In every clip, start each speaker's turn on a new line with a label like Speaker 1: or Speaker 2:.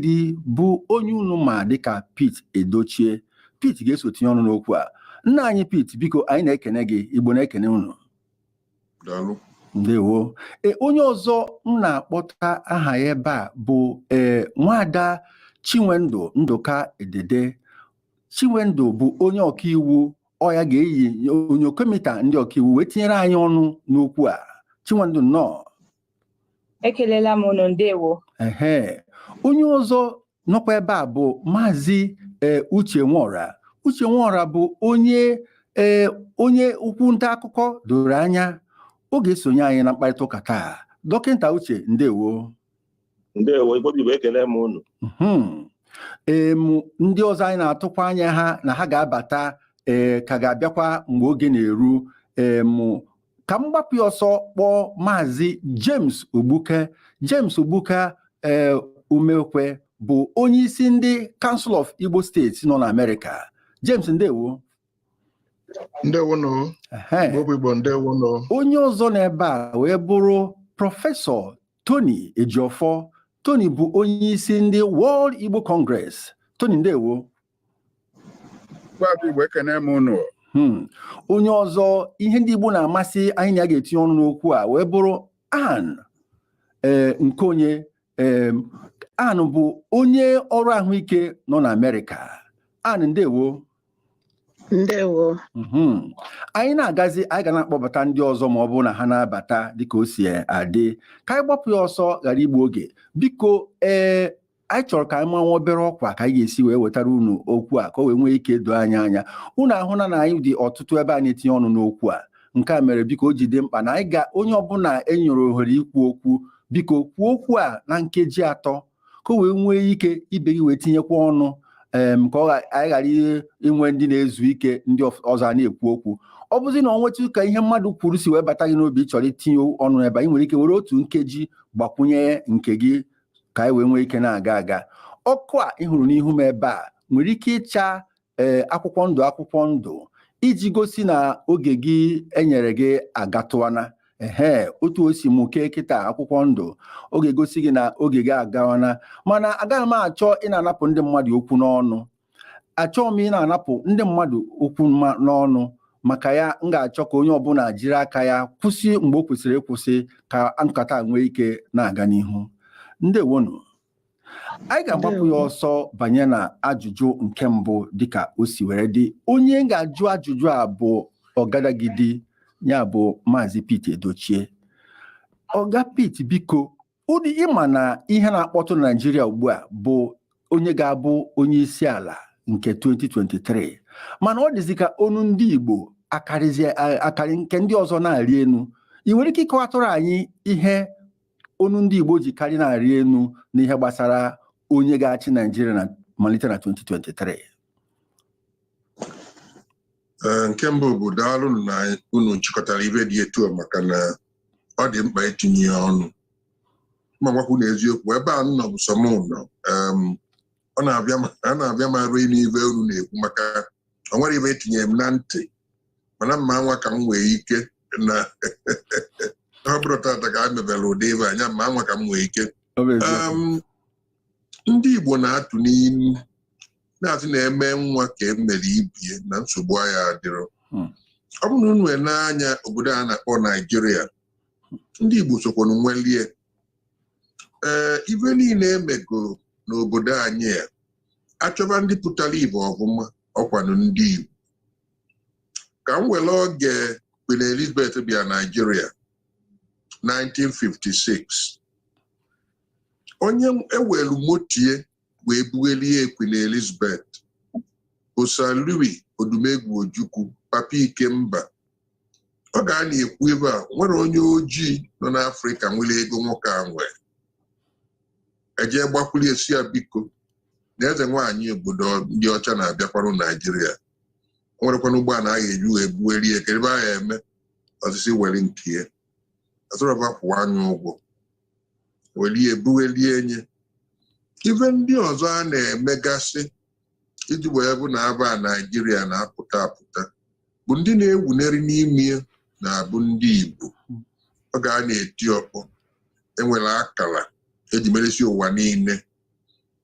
Speaker 1: Bụ onye unu ma dịka Pete Edochie. Pete ga-eso tinye ọnụ n'okwu a. Nna anyị Pete, biko, anyị na-ekene gị. Igbo na-ekene unu.
Speaker 2: Daalụ.
Speaker 1: Ndewo. Onye ọzọ m na-akpọta aha ya ebe a bụ nwada Chinwendụ Ndụka Edede. Chinwendụ bụ onye ọkaiwu. Ọ ya ga-eyi onyokomita ndị ọkaiwu wee tinyere anyị ọnụ n'okwu a. Chinwendụ, nnọọ.
Speaker 3: Ekelela m unu, ndewo.
Speaker 1: Ehe, onye ọzọ nọkwa ebe a bụ Maazị Uche Nwora. Uche Nwora bụ onye ukwu nta akụkọ doro anya. Ọ ga-esonye anyị na mkparịta ụka taa. Dọkịta Uche, ndewo.
Speaker 4: Ndewo, Igbo Igbo, ekele m unu.
Speaker 1: Ndị ọzọ anyị na-atụkwa anya ha na ha ga-abata ka ga-abịakwa mgbe oge na-eru. Ka m gbapụ ya ọsọ kpọọ Maazị James Ogbuke. James Ogbuke Umekwe bụ onye isi ndị Council of Igbo States nọ na Amerịka. James, ndewo.
Speaker 2: Ndewo.
Speaker 1: Ehe.
Speaker 2: Igbo bụ Igbo, ndewo.
Speaker 1: Onye ọzọ n'ebe a wee bụrụ Prọfesọ Tony Ejiofor. Tony bụ onye isi ndị World Igbo Congress. Tony, ndewo.
Speaker 5: Gwa Igbo, ekene m unu.
Speaker 1: Onye ọzọ ihe ndị Igbo na-amasị anyị na ya ga-etinye ọnụ n'okwu a wee bụrụ Ann Nkonye. Ann bụ onye ọrụ ahụike nọ na Amerịka. Ann, ndewo.
Speaker 6: Ndewo.
Speaker 1: Anyị na-agazi, anyị ga na-akpọbata ndị ọzọ ma ọ bụrụ na ha na-abata dịka o si adị. Ka anyị gbapụ ya ọsọ ghara igbu oge, biko. Anyị chọrọ ka anyị manwe obere ọkwa ka anyị ga-esi wee wetara unu okwu a ka o wee nwee ike doo anyị anya. Unu ahụna na anyị dị ọtụtụ ebe a na-etinye ọnụ n'okwu a. Nke a mere, biko, o ji dị mkpa na anyị ga onye ọbụla enyere ohere ikwu okwu, biko, kwuo okwu a na nkeji 3 ka o wee nwee ike ibe gị wee tinyekwa ọnụ ka anyị ghara inwe ndị na-ezu ike, ndị ọzọ a na-ekwu okwu. Ọ bụzi na ọ nwetụ ka ihe mmadụ kwuru si wee bata gị n'obi, ị chọrọ itinye ọnụ ebe a, ị nwere ike were otu nkeji gbakwunye nke gị ka anyị wee nwee ike na-aga aga. Ọkụ a ị hụrụ n'ihu m ebe a nwere ike ịcha akwụkwọ ndụ akwụkwọ ndụ iji gosi na oge gị enyere gị agatụwana. Ehe, otu o si mụkee kịta akwụkwọ ndụ, ọ ga-egosi gị na oge gị agawana. Mana agaghị m achọ ị na-anapụ ndị mmadụ okwu n'ọnụ. Achọghị m ị na-anapụ ndị mmadụ okwu n'ọnụ. Maka ya, m ga-achọ ka onye ọbụla jiri aka ya kwụsị mgbe o kwesịrị ịkwụsị ka nkata nwee ike na-aga n'ihu. Ndewonu. Anyị ga-agbapụ ya ọsọ banye na ajụjụ nke mbụ dịka o si were dị. Onye ga-ajụ ajụjụ a bụ Ọgadagidi, ya bụ Maazị Pete Edochie. Ọga Pete, biko, ụdị ịma na ihe na-akpọtụ na Naịjirịa ugbu a bụ onye ga-abụ onye isi ala nke 2023, mana ọ dịzị ka onu ndị Igbo akarịzi akarị nke ndị ọzọ na-arị enu. Ị nwere ike ịkọwatụrụ anyị ihe onu ndị Igbo ji karị na-arị enu n'ihe gbasara onye ga-achị Naịjirịa na malite na 2023?
Speaker 2: Ee, nke mbụ bụ daalụ na unu chịkọtara ibe dị etu a, maka na ọ dị mkpa itinye ya ọnụ. Ma gwakwu na eziokwu, ebe a m nọ bụ sọ mụ nọ. Ọ na-abịa m arụ ịnụ ibe unu na-ekwu, maka o nwere ibe etinyere m na ntị, mana mma nwa ka m nwee ike na ọ bụrụ tata ka a mebere ụdị ibe anya mma nwa ka m nwee ike.
Speaker 1: Ọ bụ eziokwu.
Speaker 2: Ndị Igbo na-atụ n'ilu na-asị na-eme nwa ka e mere ibie na nsogbu agha adịrọ. Ọ bụrụ na unu n'anya obodo a na-akpọ Naijiria, ndị Igbo sokwanụ nwelie. Ibe niile emego n'obodo anyị a, achọba ndị pụtara ibe ọfụma, ọkwanụ ndị Igbo. Ka m were oge Queen Elizabeth bịa Naijiria 1956, onye ewelu motie wee bughelie Queen Elizabeth bụ Sir Louis Odumegwu Ojukwu, Papa Ikemba. Ọ ga na-ekwu ebe a nwere onye ojii nọ n'Afrịka nwere ego nwoke a nwere. Eje gbakwulie esi ya, biko, na eze nwaanyị obodo ndị ọcha na-abịakwarụ Naijiria, o nwerekwana ụgbọala a ga-eji wee buwerie, ka ebe a ga-eme osisi were nke ya azọrọba kwụọ anya ụgwọ welie bughelie nye. Ife ndị ọzọ a na-emegasị iji wee bụ na aba Naijiria na-apụta apụta bụ ndị na-ewuneri n'ime na-abụ ndị Igbo. Ọ ga na-eti ọkpọ, enwere akara eji meresi ụwa niile.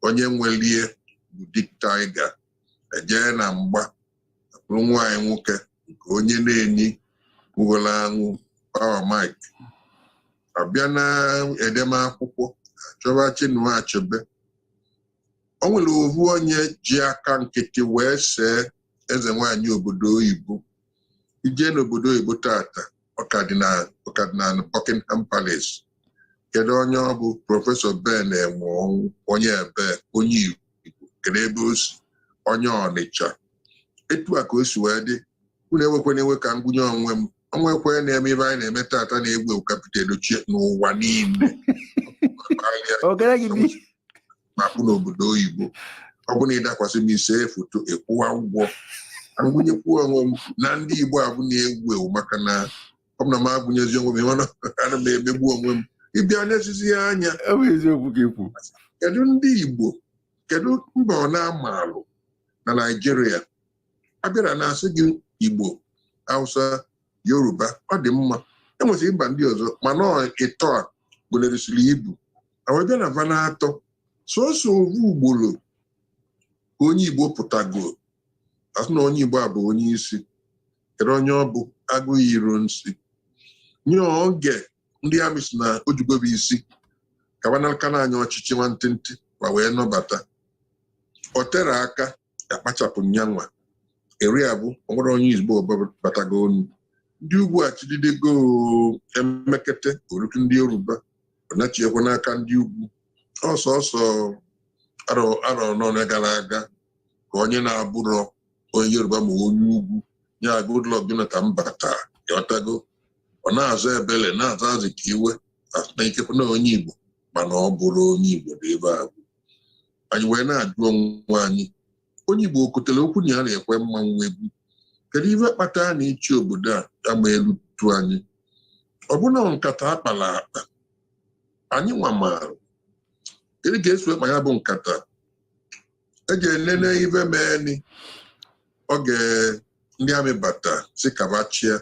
Speaker 2: Onye nwelie bụ Dick Tiger. Ejee na mgba bụrụ nwaanyị nwoke nke onye na-enyi nwụgoro anwụ, Power Mike. Abịa na edemakwụkwọ, achọba Chinua Achebe. O nwere ovu onye ji aka nkịtị wee see eze nwaanyị obodo oyibo. Ije n'obodo oyibo tata, ọka dị na Buckingham Palace. Kedu onye ọ bụ? Prọfesọ Ben Enwonwu, onye ebe? Onye Igbo. Kedu ebe o si? Onye Ọnịcha. Etu a ka o si wee dị. Unu ewekwana ewe ka ngwunye onwe m. Onwekwe na-eme ibe anyị na-eme tata na-egwu egwu Capital Edochie n'ụwa niile.
Speaker 1: Ogeragidi.
Speaker 2: Ma kwụ n'obodo oyibo, ọ bụ na ịdakwasị m ise foto, ịkwụwa ụgwọ. Ngwụnyekwu onwe m na ndị Igbo abụ na-ewu ewu, maka na ọ bụ na m agụnyezi onwe m, mana ana m emegbu onwe m ịbịa n'ezizi ya anya.
Speaker 1: Ọ bụ eziokwu ka ikwu.
Speaker 2: Kedu ndị Igbo, kedu mba ọ na-ama alụ na Naịjirịa abịara na-asị gị Igbo, Hausa, Yoruba? Ọ dị mma, enwesịrị mba ndị ọzọ, mana ọ ịtọ a gbolerisiri ibu a wee bịa na vana atọ. Sọsọ ovu ugboro ka onye Igbo pụtago asị na onye Igbo a bụ onye isi. Kedu onye ọ bụ? Agụghị iro nsi nye oge ndị amị si na ojugobe isi ka na anyị ọchịchị nwantịntị ma wee nọbata. O tere aka akpachapụ nyanwa eri abụ. Onwere onye Igbo batago onu. Ndị ugwu achididego emekete orutu ndị Yoruba, ọ nachiekwa n'aka ndị ugwu. Ọsọsọ arọ arọ nọ gara aga ka onye na-abụrọ onye Yoruba ma onye ugwu ya, Goodluck Jonathan, bata. Ịghọtago, ọ na-aza ebele, na-aza azị ka iwe na ikekwe na onye Igbo, mana ọ bụrụ onye Igbo dị ebe a bụ anyị wee na-ajụ onwe anyị, onye Igbo okotere okwu na ya na-ekwe mmanwụ egwu? Kedu ife kpatara na ịchị obodo a ama elutu anyị? Ọ bụna nkata akpara akpa anyị nwa maara kedu ka esi ekpa ya bụ nkata eji enene ife meeni oge ndị amị bata si kabachia.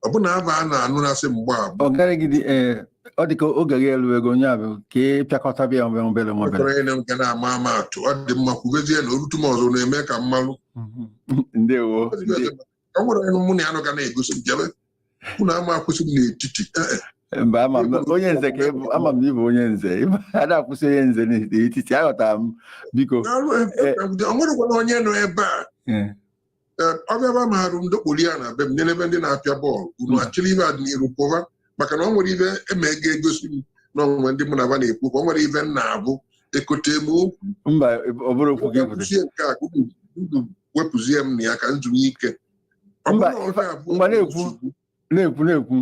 Speaker 2: Ọbụna aba a na-anụ na-asị mgbe abụ.
Speaker 1: Ogeragidi, ee, ọ dị ka oge gị elu ego onye a bụ ka ị pịakọta bịa obere obere obere.
Speaker 2: Onye na-nke na-ama ama atụ, ọ dị mma, kwubezie na orutu m ọzọ na-eme ka mmalụ.
Speaker 1: Ndewo.
Speaker 2: Ọ nwere onye mụ na ya nọ ga na-egosi njebe unu ama akwụsị m n'etiti. Ee.
Speaker 1: Mba, ama m onye nze ka ịbụ, ama m na ịbụ onye nze. A na-akwụsị onye nze n'etiti? Aghọtara m, biko.
Speaker 2: Ọ nwerekwana onye nọ ebe a. Ọ bịaba mahadum ndokpoli ya na be m n'ebe ndị na-apịa bọọlụ unu achịrị ibe adị n'iru pụva, maka na ọ nwere ibe eme ga-egosi m na onwe ndị mụ na ba na-ekwu ka ọ nwere ibe m na-abụ ekote m okwu.
Speaker 1: Mba, ọ bụrụ okwu gị kwuru.
Speaker 2: Kwụsie nke a ka unu wepụzie m na ya ka m zuru ike. Ọ
Speaker 1: Mba,
Speaker 2: bụrụ na ọ ga-abụ
Speaker 1: ngwa, na-ekwu. Na-ekwu, na-ekwu.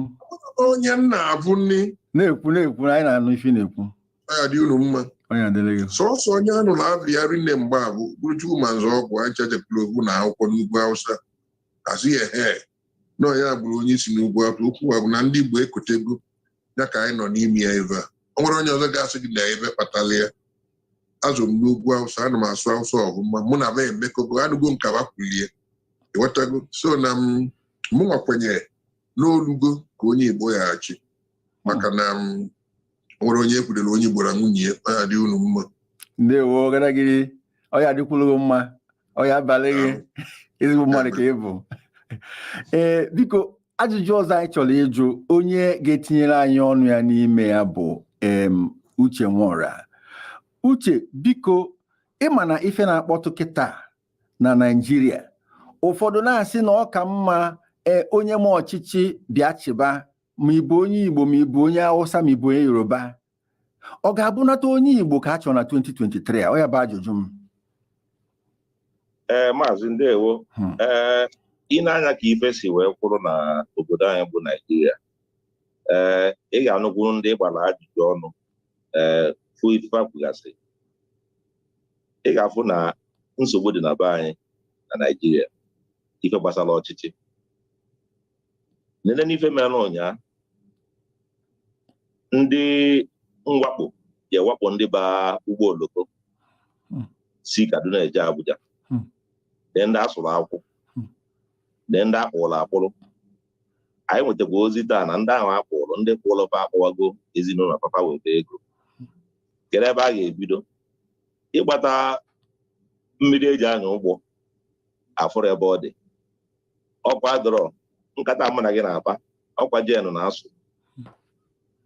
Speaker 2: Onye m na-abụ nni.
Speaker 1: Na-ekwu, na-ekwu, anyị na-anụ ife ị na-ekwu.
Speaker 2: Ọ ya dị unu mma.
Speaker 1: Onye adịrị gị.
Speaker 2: Sọsọ onye anụ na-abịa rinne mgbe a bụ bụrụ Chukwu ma nzọ ọgwụ anyị chachapụrụ okwu na akwụkwọ n'ugwu Hausa, asị ya ehe na ya bụrụ onye isi n'ugwu Hausa. Okwu a bụ na ndị Igbo ekotego ya ka anyị nọ n'ime ya ebe a. O nwere onye ọzọ ga-asị gị na ebe kpatara ya azụ m n'ugwu Hausa, ana m asụ Hausa ọfụma, mụ na ba emekogo anụgo m ka ba kwulie. Ịghọtago? So na m mụnwa kwenyere n'olugo ka onye Igbo ya achị, maka na m o nwere onye ekwudere onye Igbo na nwunye ya. Ọ ya dị unu mma.
Speaker 1: Ndewo, Ogeragidi. Ọ ya adịkwuru gị mma, ọ ya abalị gị. Ezigbo mmadụ ka ị bụ. Ee, biko, ajụjụ ọzọ anyị chọrọ ịjụ onye ga-etinyere anyị ọnụ ya n'ime ya bụ Uche Nwora. Uche, biko, ịma na ife na-akpọtụ kịta na Naịjirịa, ụfọdụ na-asị na ọ ka mma onye ma ọchịchị bịa chịba, ma ị bụ onye Igbo, ma ị bụ onye Hausa, ma ị bụ onye Yoruba. Ọ ga-abụnata onye Igbo ka a chọrọ na 2023 a? Ọ ya bụ ajụjụ m.
Speaker 4: Ee, maazị, ndewo. Ee, ị na-anya ka ife si wee kwụrụ na obodo anyị bụ Naijiria, ee, ị ga-anụkwuru ndị gbara ajụjụ ọnụ, ee, fụ ife kwugasị, ị ga-afụ na nsogbu dị na be anyị na Naijiria, ife gbasara ọchịchị. Nene n'ife mere ụnyaa, ndị mwakpo ji ewakpo ndị ba ụgbọ oloko si Kaduna eje Abuja. Lee ndị asụrụ akwụ. Lee ndị akpụrụ akpụrụ. Anyị nwetakwa ozi taa na ndị ahụ akpụrụ, ndị kwụrụ fa akpọwago ezinụlọ papa weta ego. Kedu ebe a ga-ebido? Ịgbata mmiri eji anya ụgbọ afụrụ ebe ọ dị, ọkwa dọrọ nkata mụ na gị na-akpa, ọkwa jen na-asụ.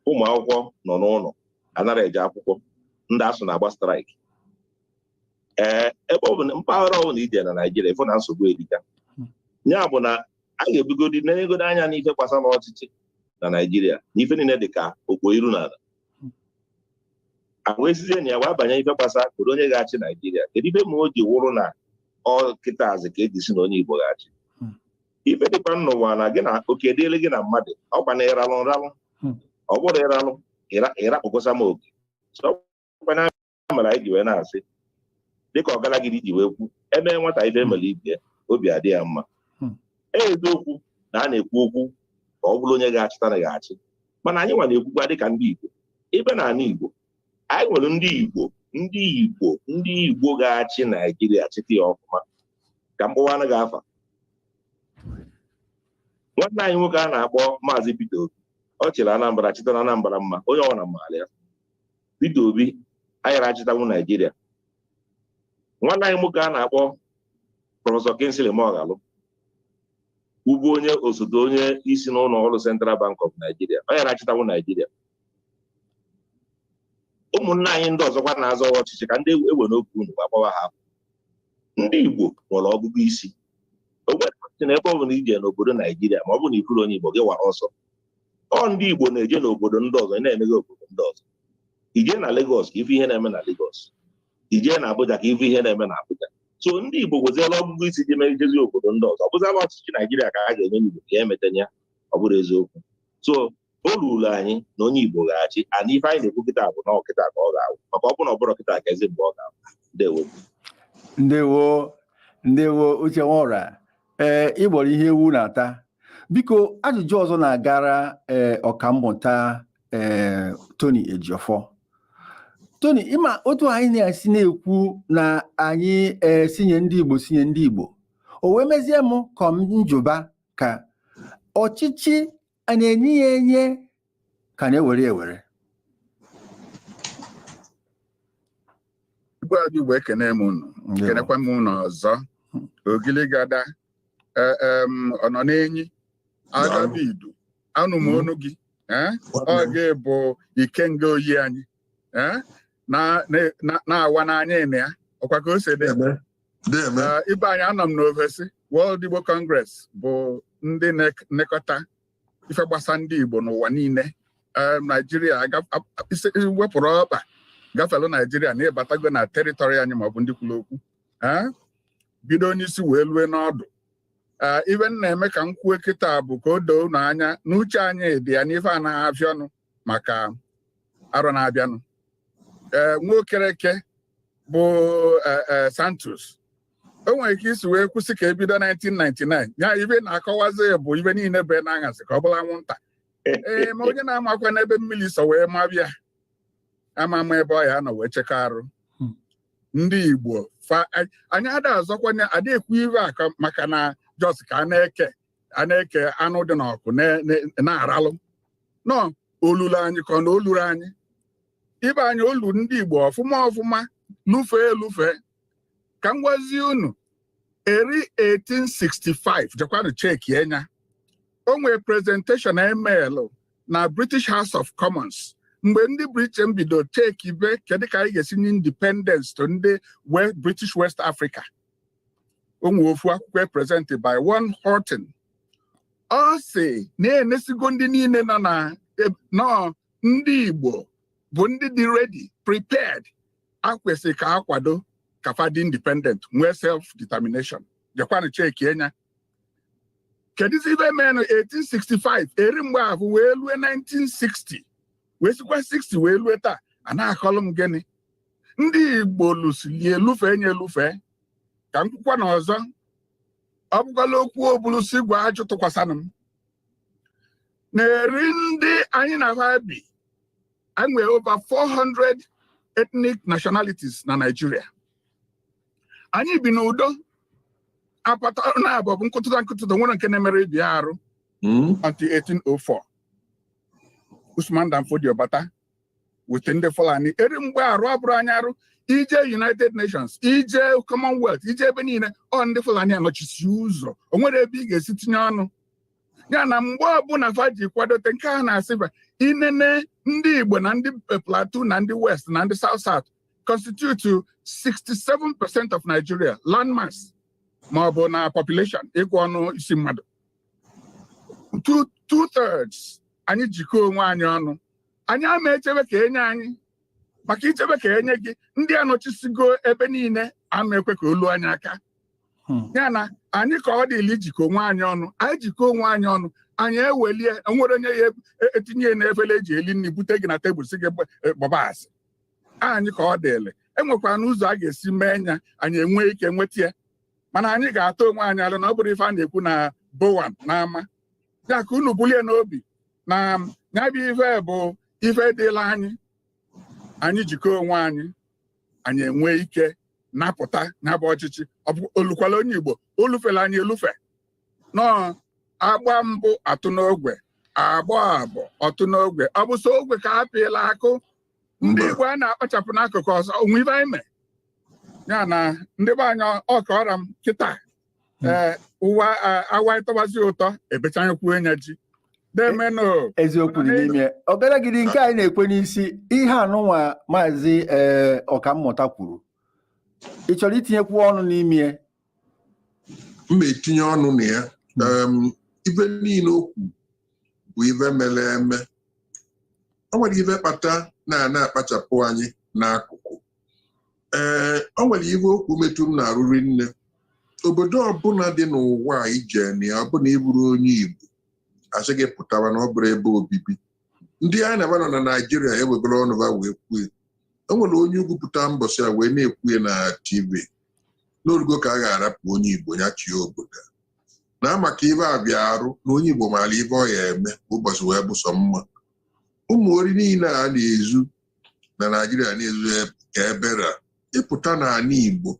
Speaker 4: Ụmụ akwụkwọ nọ n'ụlọ anara eje akwụkwọ, ndị ASUU na-agba strike. Ee, ebe ọ bụ na mpaghara ọ bụla ije na Naijiria, ịfụ na nsogbu erika. Ya bụ na a ga-ebugodi negodo anya n'ife gbasara ọchịchị na Naijiria na ife niile dị ka okpo iru n'ala, a wee sizie na ya wee banye ife gbasara kedu onye ga-achị Naijiria, kedu ife ma o ji wụrụ na ọ kịtaazị ka eji si na onye Igbo ga-achị. Ife dịkwa n'ụwa na gị na oke dịrị gị na mmadụ, ọkwa na ịralụ nralụ, ọ bụrụ ịralụ ịrapụgosa m oke. So ọkwa na mere anyị ji wee na-asị, dịka ọgalagidi ji wee kwu, eme nwata ife emere ibe, obi adị ya mma. Eziokwu na a na-ekwu okwu ka ọ bụrụ onye ga-achịta na ga-achị, mana anyị nwa na-ekwukwa dịka ndị Igbo ebe na ala Igbo anyị nwere ndị Igbo, ndị Igbo, ndị Igbo ga-achị Naijiria, chịta ya ọfụma. Ka mkpọwa ga afa nwanne anyị nwoke a na-akpọ Maazị Peter Obi. Ọ chịrị Anambra, chịtara Anambra mma, onye ọbụla maara ya. Peter Obi anyara achịtanwu Naijiria. Nwanne anyị nwoke a na-akpọ Professor Kingsley Moghalu, ugbu onye osote onye isi n'ụlọ ọrụ Central Bank of Nigeria, ọ yara achịtanwu Naijiria. Ụmụnne anyị ndị ọzọkwa na-azọ ọchịchị, ka ndị ewe n'oge unu gbakpọwa ha. Ndị Igbo nwere ọgụgụ isi ogbe na ebe ọ bụla ije n'obodo Naijiria, ma ọ bụ na ifuru onye Igbo, gị wara ọsọ. Ọ ndị Igbo na-eje n'obodo ndị ọzọ na-emeghe obodo ndị ọzọ. Ije na Lagos ka ife ihe na-eme na Lagos, ije na Abuja ka ife ihe na-eme na Abuja. So ndị Igbo gweziela ọgụgụ isi ji mejezi obodo ndị ọzọ. Ọ bụziala ọchịchị Naijiria ka a ga-enye Igbo ka ya emetanye ya, ọ bụrụ eziokwu. So o ruru anyị na onye Igbo ga-achị ana. Ife anyị na-ekwu kịta bụ na ọ kịta ka ọ ga-awụ, maka ọ bụ na ọ bụrụ kịta ka ezi mgbe ọ ga-awụ. Ndewo.
Speaker 1: Ndewo, ndewo, Uche Nwora. Ee, ịgbọrọ ihe ewu na-ata. Biko, ajụjụ ọzọ na-agara ee ọkammụta ee Tony Ejiofor. Tony, ịma otu anyị na-esi na-ekwu na anyị ee sinye ndị Igbo, sinye ndị Igbo, o wee mezie m ka m njụba ka ọchịchị a na-enye ya enye ka na-ewere ewere.
Speaker 5: Igbo adị Igbo, ekene m unu, kenekwa m unu ọzọ. Ogiligada ọ nọ n'enyi agabidu, anụ m onu gị. Ọ gị bụ ikenga oyi anyị na-awa n'anya ịnị ya, ọkwa ka o si dị. Ibe anyị, anọ m n'ofesi. World Igbo Congress bụ ndị na-elekọta ife gbasa ndị Igbo n'ụwa niile. Naijiria wepụrụ ọkpa gafelu Naijiria na ịbatago na territory anyị, maọbụ ndị kwuru okwu bido n'isi wee lue n'ọdụ. Ibe m na-eme ka m kwuo kịta bụ ka o doo unu anya na uche anyị dị ya n'ife anaghị afịa ọnụ maka arọ na-abịanụ. Ee, nwokereke bụ Santos, o nwere ike isi wee kwụsị ka ebido 1999 ya. Ibe na-akọwazi bụ ibe niile bụ na-aṅasị ka ọ bụla anwụnta. Ee, ma onye na-amakwa n'ebe mmiri so wee mabịa ama ama ebe ọ ya nọ wee chekọ arụ. Ndị Igbo anyị ada azọkwanye, ada ekwu ibe aka maka na just ka a na-eke anụ dị n'ọkụ na-aralụ nọ olulu anyị, ka ọ na oluru anyị ibe anyị olu ndị Igbo ọfụma ọfụma lufee lufee. Ka m gwazie unu, eri 1865, jekwanụ cheki enya, o nwere presentation email na British House of Commons mgbe ndị Britain bido cheki be kedu ka anyị ga-esi nye independence to ndị British West Africa. O nwere ofu akwụkwọ presented by one Horton. Ọ sị na-enesigo ndị niile nọ na nọ ndị Igbo bụ ndị dị ready, prepared, akwesịrị ka akwado ka fa dị independent, nwee self determination. Jekwanụ cheki enya kedụzi ibe menụ 1865 eri mgbe ahụ wee lue 1960, wee sikwa 60 wee lue taa, a na-akọlụ m gịnị? Ndị Igbo lụsilie lufee nye lufee. Ka m kwukwa na ọzọ, ọ bụkwala okwu obulusi gwa ajụ tụkwasanụ m na-eri ndị anyị na ha bi. Anyị nwere over 400 ethnic nationalities na Nigeria. Anyị bi n'udo, apata na-abụ bụ nkụtụta nkụtụta nwere nke na-emere ibi arụ until 1804, Usman Dan Fodio bata wete ndị Fulani. Eri mgbe arụ abụrụ anyị arụ. Ije United Nations, ije Commonwealth, ije ebe niile, ọ ndị Fulani anọchisi ụzọ. O nwere ebe ị ga-esi tinye ọnụ ya na mgbe ọbụla fa ji kwadote nke a na-asịba inene ndị Igbo na ndị Plateau na ndị West na ndị South South constitute 67% of Nigeria landmass, ma ọ bụ na population, ịgụ ọnụ isi mmadụ, two thirds. Anyị jikọọ onwe anyị ọnụ, anyị ama echebe ka enye anyị, maka ichebe ka enye gị, ndị anọchisigo ebe niile ama ekwe ka olu anyị aka. Ya na anyị ka ọ dịla ijikọ onwe anyị ọnụ. Anyị jikọ onwe anyị ọnụ, anyị ewelie. Nwere onye ya etinye ya n'efere eji eli nri bute gị na tebụl, si gị gbaba asị. Anyị ka ọ dịlị, enwekwara n'ụzọ a ga-esi mee ya, anyị enwee ike nweta ya, mana anyị ga-atọ onwe anyị alụ na ọ bụrụ ife a na-ekwu na bowan n'ama ya ka unu bulie n'obi na ya bụ ife bụ ife dịla anyị. Anyị jikọọ onwe anyị, anyị enwee ike napụta ya bụ ọchịchị. Ọ bụ olukwala onye Igbo olufela anyị elufe nọọ agba mbụ atụ n'ogwe, agba abụọ ọtụ n'ogwe, ọ bụ so ogwe ka a pịla akụ ndị Igbo a na-akpachapụ n'akụkụ ọzọ onwe ife anyị mee ya na ndị be anyị. Ọka ọra m kịta, ee, ụwa awa ịtọbazi ụtọ ebechanyekwuo nya ji demenụ.
Speaker 1: Eziokwu dị n'ime ọgaragidi nke anyị na-ekwe n'isi ihe anụnwa maazị ee ọkammụta kwuru. Ị chọrọ itinyekwu ọnụ n'ime ya?
Speaker 2: M etinye ọnụ na ya. Ife niile okwu bụ ife mere eme. O nwere ife kpata na-ana akpachapụ anyị n'akụkụ. Ee, o nwere ife okwu metụ m na-arụri nne. Obodo ọbụla dị n'ụwa a ije na ya, ọbụna ịbụrụ onye Igbo, asị gị pụtara na ọ bụrụ ebe obibi. Ndị anyị na nọ na Naijiria ewegoro ọnụ ha wee kwue. O nwere onye ugwu pụta mbọsị a wee na-ekwue na TV n'orugo ka a ga-arapụ onye Igbo ya chie obodo na maka ibe a bịa arụ na onye Igbo maara ibe ọ ya eme ụbọchị wee bụ sọ mma. Ụmụ ori niile a na-ezu na Naijiria na-ezu ka ebere ịpụta n'ala Igbo.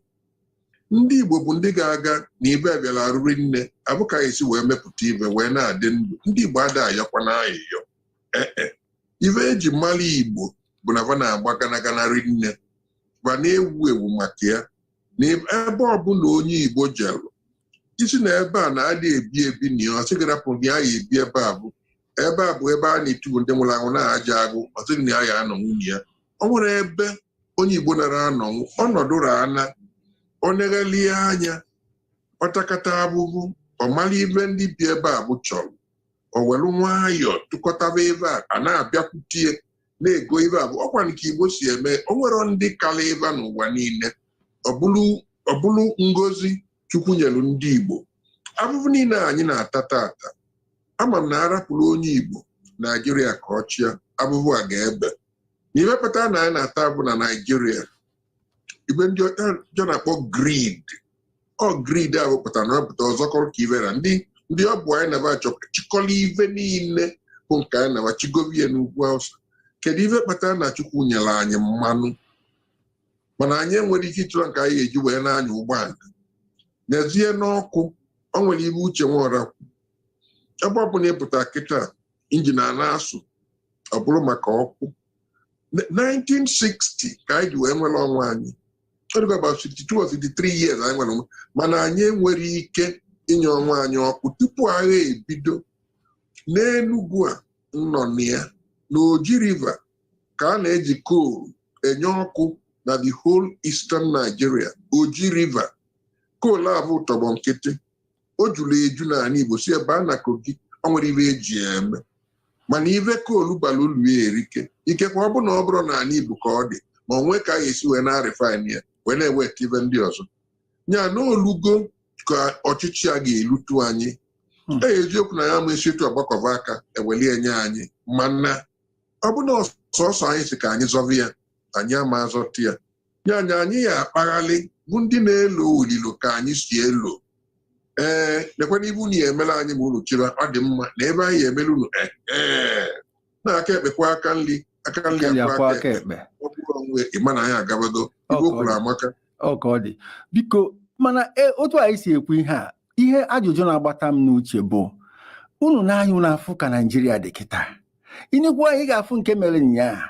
Speaker 2: Ndị Igbo bụ ndị ga-aga na ibe bịara arụri nne abụkaghị esi wee mepụta ibe wee na-adị ndụ. Ndị Igbo ada ayọkwa na ayịyọ. Ee, ibe eji mara Igbo bụ na va na-agba gana gana rinne, va na-ewu ewu maka ya na ebe ọbụla onye Igbo jerụ isi na ebe a na-adị ebi ebi na ya, ọsị gị rapụ na ya ya ebi ebe a bụ ebe a bụ ebe a na-etubu ndị nwụrụ anwụ na-aja agụ, ọsị gị na ya ya anọ nwunye ya. O nwere ebe onye Igbo nara anọnwụ ọnọdụ ana ọ neghalie anya, ọtakata abụbụ, ọ mara ibe ndị bi ebe a bụ chọrọ, o welu nwayọọ tụkọtaba ebe a a na-abịakwutie na-ego ibe a bụ ọkwa nke Igbo si eme. O nwere ndị kara ebe a n'ụwa niile. Ọ bụrụ ngozi Chukwu nyelu ndị Igbo, abụbụ niile anyị na-ata tata, ama m na arapụrụ onye Igbo Naijiria ka ọ chịa, abụbụ a ga-ebe na ibe kpatara na anyị na-ata bụ na Naijiria ibe ndị ọjọọ na-akpọ greed. Ọ greed a pụtara na ọpụta ọzọkọrọ ka ibera ndị ndị ọ bụ anyị na achọ chịkọrọ ive niile bụ nke anyị na chigovie n'ugwu Awụsa. Kedu ife kpatara na Chukwu nyere anyị mmanụ mana anyị enwere ike ịchọrọ nke anyị ga-eji wee na-anya ụgbọala n'ezie n'ọkụ? O nwere ibe uche nwara kwu ebe ọ bụla ịpụta kịta, injin a na-asụ, ọ bụrụ maka ọkụ. 1960 ka anyị ji wee nwere onwe anyị. Ọ dịkwa about 62 or 63 years anyị nwere onwe, mana anyị enwere ike inye onwe anyị ọkụ. Tupu agha ebido n'Enugwu a nọ na ya, na Oji River ka a na-eji coal enye ọkụ na the whole eastern Nigeria. Oji River coal a bụ tọgbọ nkịtị, o juru eju n'ala Igbo, si ebe a na Kogi. O nwere ibe eji eme, mana ibe coal bara ulu ya erike. Ikekwe ọ bụ na ọ bụrụ n'ala Igbo ka ọ dị, ma onwe ka a ga-esi wee na-refine ya wee na-eweta ibe ndị ọzọ ya n'olugo ka ọchịchị a ga-elutu anyị. Ee, eziokwu na ya ma esi etu agbakọba aka ewelie nye anyị, mana ọ bụ na sọsọ anyị si ka anyị zọba ya, anyị ama azọta ya. Ya anya anyị ya akpaghalị bụ ndị na-elo olilo ka anyị si elo. Ee, lekwana ibe unu ya emela anyị ma unu chịrị. Ọ dị mma na ebe anyị ya emere unu ee na-aka ekpekwa aka nri aka nri akwa aka ekpe. Ọ bụrụ onwe ịma na anyị agabago ibe o kwuru amaka.
Speaker 1: Ọ ka ọ dị. Biko, mana otu anyị si ekwu ihe a, ihe ajụjụ na-agbata m n'uche bụ unu na-anya unu afụ ka Naijiria dị kịta. Inekwu anyị ga-afụ nke mere nnyaa.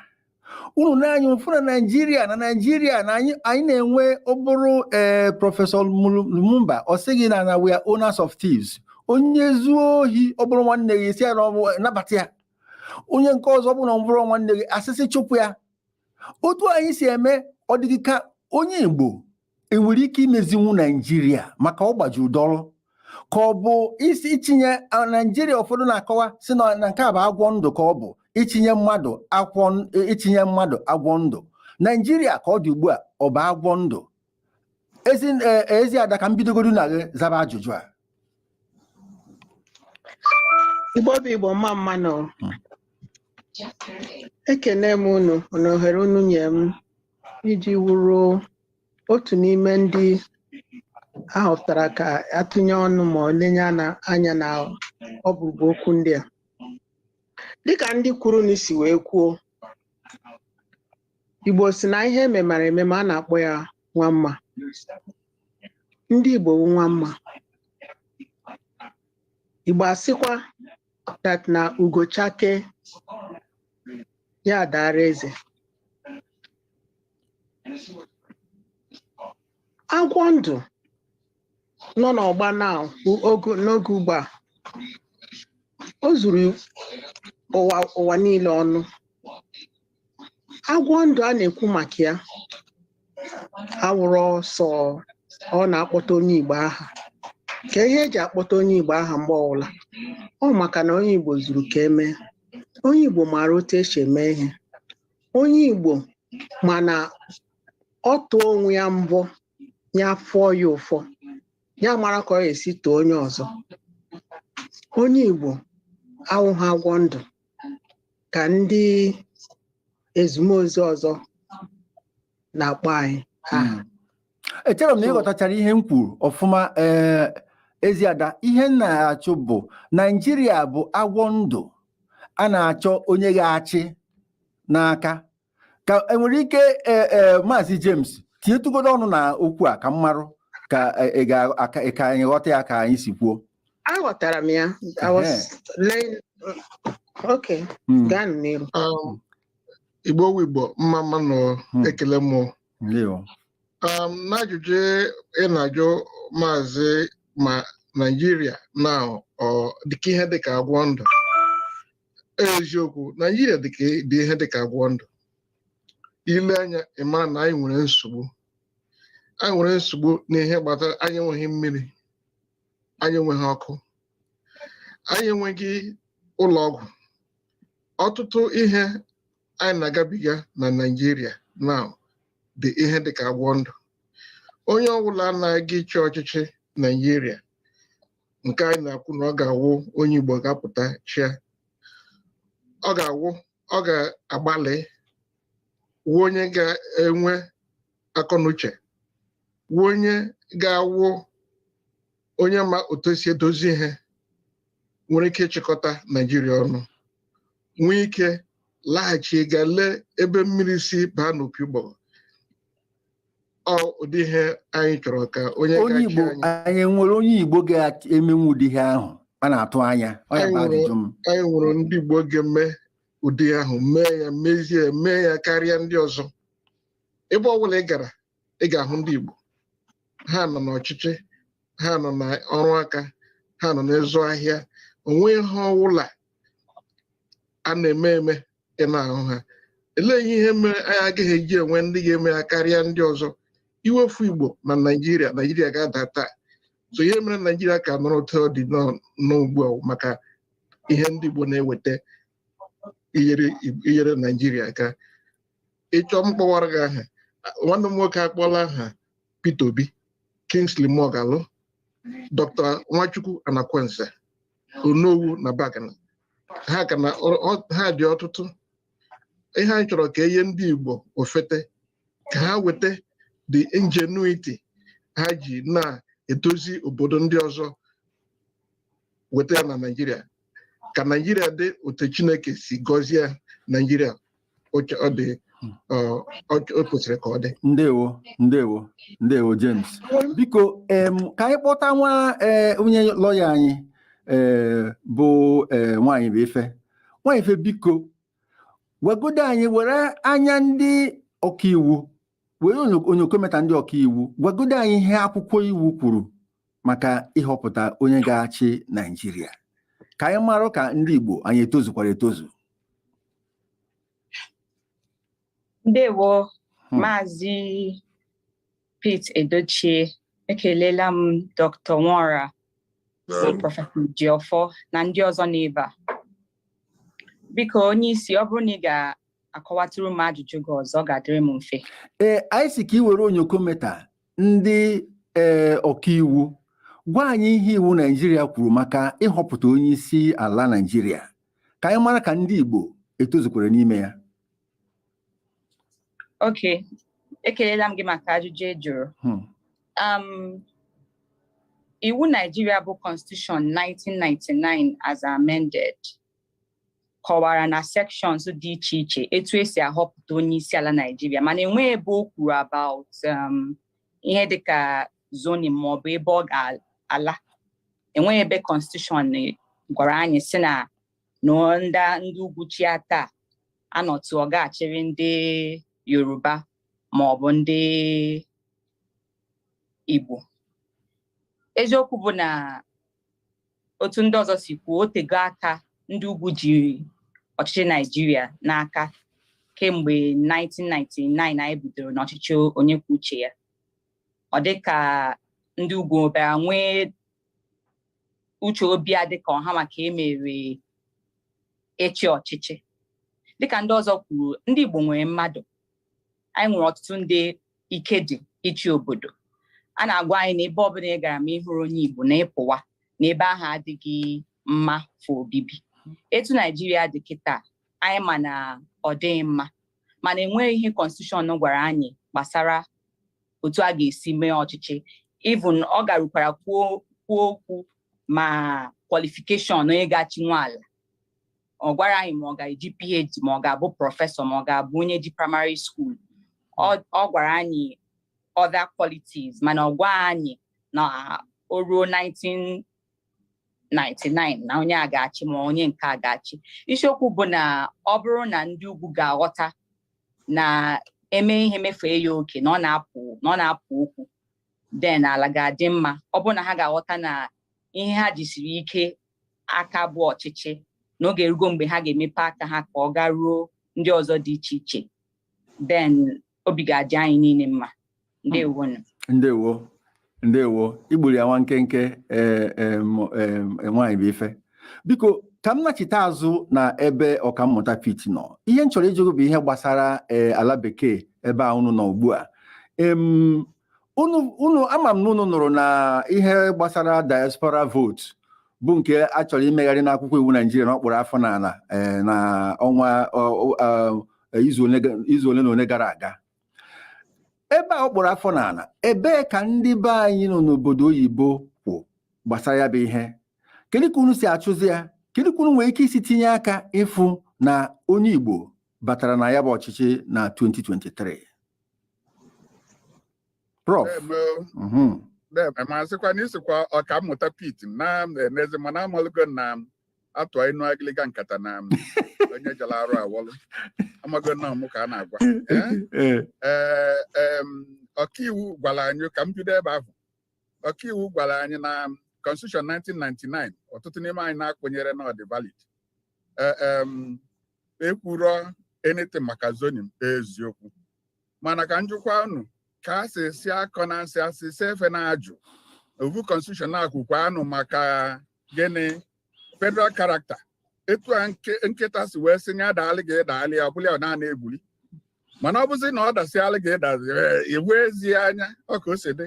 Speaker 1: Unu na-anya ụfụ na Naijiria na Naijiria na anyị na-enwe ọ bụrụ ee Professor Lumumba, ọ sị gị na we are owners of thieves. Onye zuo ohi, ọ bụrụ nwanne gị, si ya na ọ bụ nabata ya. Onye nke ọzọ, ọ bụrụ na ọ bụrụ nwanne gị, asịsị chụpụ ya. Otu anyị si eme, ọ dịghị ka onye Igbo enwere ike imezinwu Naijiria maka ọ gbajuru dọrọ, ka ọ bụ isi itinye Naijiria. Ụfọdụ na-akọwa si na nke a bụ agwọ ndụ, ka ọ bụ itinye mmadụ akwọ, itinye mmadụ agwọ ndụ. Naijiria ka ọ dị ugbu a, ọ bụ agwọ ndụ? Ezi ada, ka m bidogodu na gị zaba ajụjụ a.
Speaker 6: Igbo bụ Igbo, mma mma nọ. Ekene m unu na ohere unu nye m iji wuru otu n'ime ndị ahọpụtara ka atụnye ọnụ ma ọ lenye anya na ọbụbụ okwu ndị a. Dịka ndị kwuru na isi wee kwuo, Igbo si na ihe ememara ememe a na-akpọ ya nwa mma. Ndị Igbo bụ nwa mma. Igbo asịkwa that na ugo chake, ya dara eze. Agwọ ndụ nọ n'ọgba now n'oge ugbu a, o zuru ụwa niile ọnụ. Agwọ ndụ a na-ekwu maka ya awụrọ sọ ọ na-akpọta onye Igbo aha. Ka ihe eji akpọta onye Igbo aha mgbe ọbụla, ọ maka na onye Igbo zuru ka emee. Onye Igbo maara otu esi eme ihe. Onye Igbo mana ọ tụọ onwe ya mbọ, ya fụọ ya ụfọ, ya mara ka ọ ga-esi too onye ọzọ. Onye Igbo awụghị agwọ ndụ ka ndị ezumozu ọzọ na-akpọ anyị aha.
Speaker 1: Echere m na ị ghọtachara ihe m kwuru ọfụma. Ee, ezi ada, ihe m na-achụ bụ Naijiria bụ agwọ ndụ a na-achọ onye ga-achị n'aka, ka enwere ike ee Maazị James tinyetụgodo ọnụ na okwu a ka m marụ ka ị ga ka anyị ghọta ya ka anyị si kwuo.
Speaker 6: Aghọtara m ya. I was laying. Okay, gaa n'iru.
Speaker 2: Igbo wu Igbo, mma mma nọ. Ekele m.
Speaker 1: Ndewo.
Speaker 2: N'ajụjụ ị na-ajụ maazị, ma Naijiria na ọ dịka ihe dịka agwọ ndụ, eziokwu, Naijiria dịka dị ihe dịka agwọ ndụ. Ile anya, ị mara na anyị nwere nsogbu. Anyị nwere nsogbu n'ihe gbasara anyị enweghị mmiri, anyị enweghị ọkụ, anyị enweghị ụlọ ọgwụ. Ọtụtụ ihe anyị na-agabiga na Naijiria now dị ihe dịka agwọ ndụ. Onye ọbụla na-aga ịchị ọchịchị Naijiria nke anyị na-akwu na ọ ga-awụ onye Igbo ga-apụta chịa, ọ ga-awụ, ọ ga-agbalị wụ onye ga-enwe akọnuche, wụ onye ga-awụ onye ma otu esi edozi ihe, nwere ike ịchịkọta Naijiria ọnụ, nwee ike laghachi ga lee ebe mmiri si baa n'opi ụgbọgụ. Ọ ụdị ihe anyị chọrọ ka onye
Speaker 1: onye
Speaker 2: ga-achị
Speaker 1: Igbo
Speaker 2: anyị.
Speaker 1: Anyị nwere onye Igbo ga-emenwu ụdị ihe ahụ a na-atụ anya? Ọ ya bụ
Speaker 2: Anyị nwere
Speaker 1: ajụjụ m.
Speaker 2: Anyị nwere ndị Igbo ga-eme ụdị ahụ, mee ya, mezie ya, mee ya karịa ndị ọzọ. Ebe ọ bụla ị gara, ị ga-ahụ ndị Igbo. Ha nọ n'ọchịchị, ha nọ n'ọrụ aka, ha nọ n'ịzụ ahịa. Onwe ihe ọbụla a na-eme eme, ị na-ahụ ha. Elee ihe mere anyị agaghị eji enwe ndị ga-eme ya karịa ndị ọzọ? Iwefu Igbo na Naijiria, Naijiria ga-ada taa. So ihe mere Naijiria ka nọrọ otu ọ dị n'ugbu a maka ihe ndị Igbo na-eweta inyere Naijiria aka. Ịchọ m kpọwara gị aha, nwanne m nwoke akpọla aha Peter Obi, Kingsley Moghalu, Dr. Nwachukwu Anakwenze, Onowu na Bagana. Ha ka na ha dị ọtụtụ. Ihe anyị chọrọ ka enye ndị Igbo ofete ka ha weta the ingenuity ha ji na-edozi obodo ndị ọzọ, weta ya na Naịjirịa, ka Naịjirịa dị otu Chineke si gọzie Naịjirịa ọ dị o kwesịrị ka ọ dị.
Speaker 1: Ndewo, ndewo, ndewo, James. Biko, ka anyị kpọta nwa onye lọya anyị, ee bụ ee nwaanyị bụ ife, nwaanyị ife. Biko, Gwagodo anyị, were anya ndị ọkaiwu, were onyokometa ndị ọkaiwu, gwagodo anyị ihe akwụkwọ iwu kwuru maka ịhọpụta onye ga-achị Naijiria, ka anyị mara ka ndị Igbo anyị etozukwara etozu.
Speaker 3: Ndewo, Maazị Pete Edochie. Ekelela m Dr. Nwora bụ Prọfesọ Ejiofor na ndị ọzọ n'ebe a. Biko, onye isi, ọ bụrụ na ị ga-akọwatụrụ m ajụjụ gị ọzọ, ọ ga-adịrị m mfe.
Speaker 1: Ee, anyị si ka ị were onyokometa ndị ọkaiwu gwa anyị ihe iwu Naijiria kwuru maka ịhọpụta onye isi ala Naijiria, ka anyị mara ka ndị Igbo etozukwara n'ime ya.
Speaker 3: Ok, ekelela m gị maka ajụjụ ị jụrụ. Iwu Naijiria bụ Constitution 1999 as amended kọwara na sections dị iche iche etu esi ahọpụta onye isi ala Naijiria, mana enweghị ebe o kwuru about ihe dịka zoning maọbụ ebe ọ ga-ala. Enweghị ebe Constitution gwara anyị si na ndị ugwu chia taa anọtụ, ọ ga-achịrị ndị Yoruba maọbụ ndị Igbo. Eziokwu bụ na otu ndị ọzọ si kwuo, o tego aka ndị ugwu ji ọchịchị Naijiria n'aka kemgbe 1999 anyị bidoro n'ọchịchị onye kwuo uche ya. Ọ dịka ndị ugwu bịara nwee uche obi a dịka ọha maka emere ịchị ọchịchị. Dịka ndị ọzọ kwuru, ndị Igbo nwere mmadụ, anyị nwere ọtụtụ ndị ike dị ịchị obodo. A na-agwa anyị na ebe ọbụla ị gara ma ị hụrụ onye Igbo na ịpụwa na ebe ahụ adịghị mma for obibi. Etu Naijiria dị kịta, anyị ma na ọ dịghị mma, mana enweghị ihe constitution gwara anyị gbasara otu a ga-esi mee ọchịchị. Even ọ garukwara kwuo okwu ma qualification onye ga-achị nwa ala. Ọ gwara anyị ma ọ ga-eji PhD, ma ọ ga-abụ prọfesọ, ma ọ ga-abụ onye ji primary school. Ọ gwara anyị other qualities, mana ọ gwa anyị na o ruo 1999 na onye a ga-achị ma onye nke a ga-achị. Isiokwu bụ na ọ bụrụ na ndị ugwu ga-aghọta na eme ihe mefee ya oke na ọ na-apụ okwu, then ala ga-adị mma. Ọ bụrụ na ha ga-aghọta na ihe ha jisiri ike aka bụ ọchịchị, n'oge erugo mgbe ha ga-emepe aka ha ka ọ garuo ndị ọzọ dị iche iche, then obi ga-adị anyị niile mma. Ndewonu.
Speaker 1: Ndewo, ndewo. Igburu ya nwa nkenke. Nwaanyị bụ ife. Biko, ka m nachite azụ na ebe Ọkammụta Pete nọ. Ihe m chọrọ ịjụ bụ ihe gbasara ala bekee ebe a unu nọ ugbu a. Unu ama m na unu nụrụ na ihe gbasara diaspora vote bụ nke a chọrọ imegharị n'akwụkwọ iwu Naijiria na ọkpụrụ afọ n'ala na ọnwa izu ole na ole gara aga. Ebe a ọ kpụrụ afọ n'ala, ebee ka ndị be anyị nọ n'obodo oyibo kwụ gbasara ya bụ ihe? Kedu ka unu si achụzi ya? Kedu ka unu nwere ike isi tinye aka ịfụ na onye Igbo batara na ya bụ ọchịchị na 2023, Prof?
Speaker 5: Ma sịkwa na isikwa Ọkammụta Pete na-emezi, mana amalụgo na atụ inu agịlịga nkata na onye jere arụ awọlụ, amago na ọmụ ka a na-agwa. Ee, ọkaiwu gwara anyị, ka m bido ebe ahụ, ọkaiwu gwara anyị na Constitution 1999 ọtụtụ n'ime anyị na-akwenyere na ọ dị valid, ekwuro anything maka zoning. Eziokwu, mana ka njikwa unu ka a si si akọ na nsị asị si efe na ajụ ovu constitution akwụkwọ anụ maka gịnị? Federal character. Etu a nkịta si wee sị ya daalị gị ịdaalị ya, ọ bụla ọ na-ana egbuli, mana ọ bụzi na ọ dasịalị gị ịdazi iwu ezi anya ọ ka o si dị.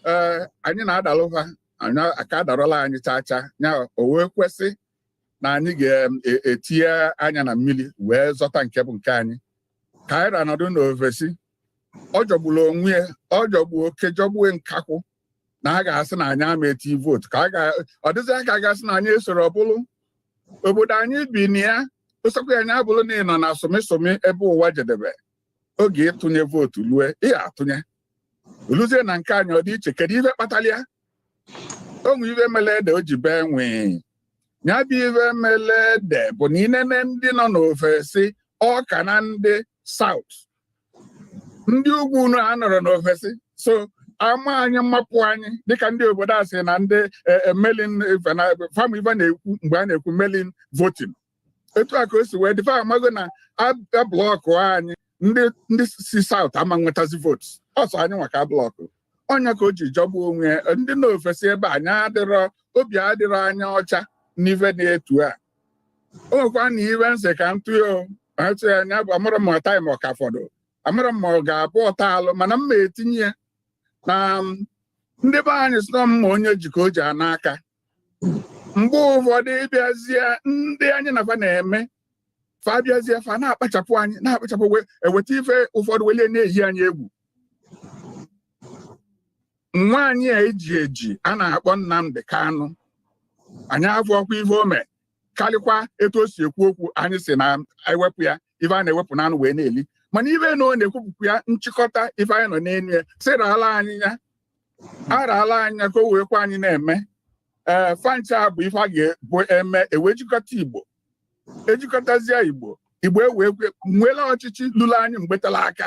Speaker 5: Ee, anyị na-adalụ ha, anyị aka adarọla anyị chaa chaa ya. O wee kwesị na anyị ga-etinye anya na mmiri wee zọta nke bụ nke anyị ka anyị ranọdụ n'ovesi. Ọ jọgburu onwe ya, ọ jọgbuo oke, jọgbuo nkakwụ na a ga-asị na anyị ama eti vootu ka ọ dịzị aka a ga-asị na anyị esoro ọbụlụ obodo anyị bi na ya. Osokwa anyị abụrụ na ị nọ na sụmịsụmị ebe ụwa jedebe, oge ịtụnye vootu lue, ị atụnye oluzie na nke anyị ọ dị iche. Kedu ife kpatara ya? Onwe ife mele ede o ji bee nwee ya bụ ife mele ede bụ na inene ndị nọ n'ofesi Ọ ka na ndị South, ndị ugwu unu a nọrọ n'ofesi, so ama anyị mmapụ anyị dịka ndị obodo a sị na ndị mail-in fam ife na-ekwu mgbe a na-ekwu mail-in voting. Etu a ka o si wee dị. Fa amago na a block anyị, ndị si South ama nwetazi votes ọsọ anyị nwa ka block ọnya ka o ji jọgbuo onwe ya. Ndị n'ofesi ebe anyị adịrọ obi adịrọ anya ọcha n'ife na-etu a. O nwekwa na iwe nsị ka m tụọ atụ ya anya bụ amara m ma time ọ ka fọdụ, amara m ma ọ ga-abụ ọta alụ, mana m ma etinye ya na ndị be anyị sị na mma onye ji ka o ji ana aka. Mgbe ụfọdụ ịbịazie, ndị anyị na fa na-eme, fa bịazie, fa na-akpachapụ anyị, na-akpachapụ, eweta ife ụfọdụ welie na-eyi anyị egwu. Nwaanyị a eji eji a na-akpọ Nnamdi Kanu, anyị afọkwa ife o mee karịkwa etu o si ekwu okwu. Anyị si na ewepụ ya ife a na-ewepụ n'anụ wee na-eli, mana ife na ọ na-ekwupụkwu ya nchịkọta ife anyị nọ n'elu ya sịrala anyị ya araala anyị ya ka o wee kwa anyị na-eme. Ee, fancha bụ ife a ga-bụ eme ewejikọta Igbo, ejikọtazie Igbo, Igbo ewee nwere ọchịchị lụrụ anyị mgbe tara aka.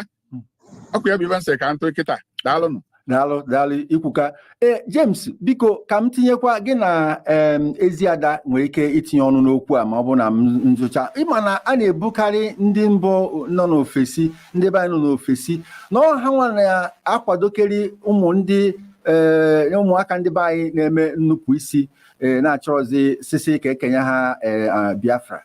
Speaker 5: Ọkụ ya bụ ife nsị ka ntụ kịta. Daalụnụ.
Speaker 1: Daalụ, daalụ ikwuka. Ee, James, biko ka m tinyekwa gị na Eziada nwere ike itinye ọnụ n'okwu a ma ọ bụ na m nzụcha. Ịma na a na-ebukarị ndị mbụ nọ n'ofesi, ndị be anyị nọ n'ofesi, na ọ ha nwa na-akwadokeri ụmụ ndị ụmụaka ndị be anyị na-eme nnupụ isi, na-achọrọzi sisi ka ekenye ha Biafra.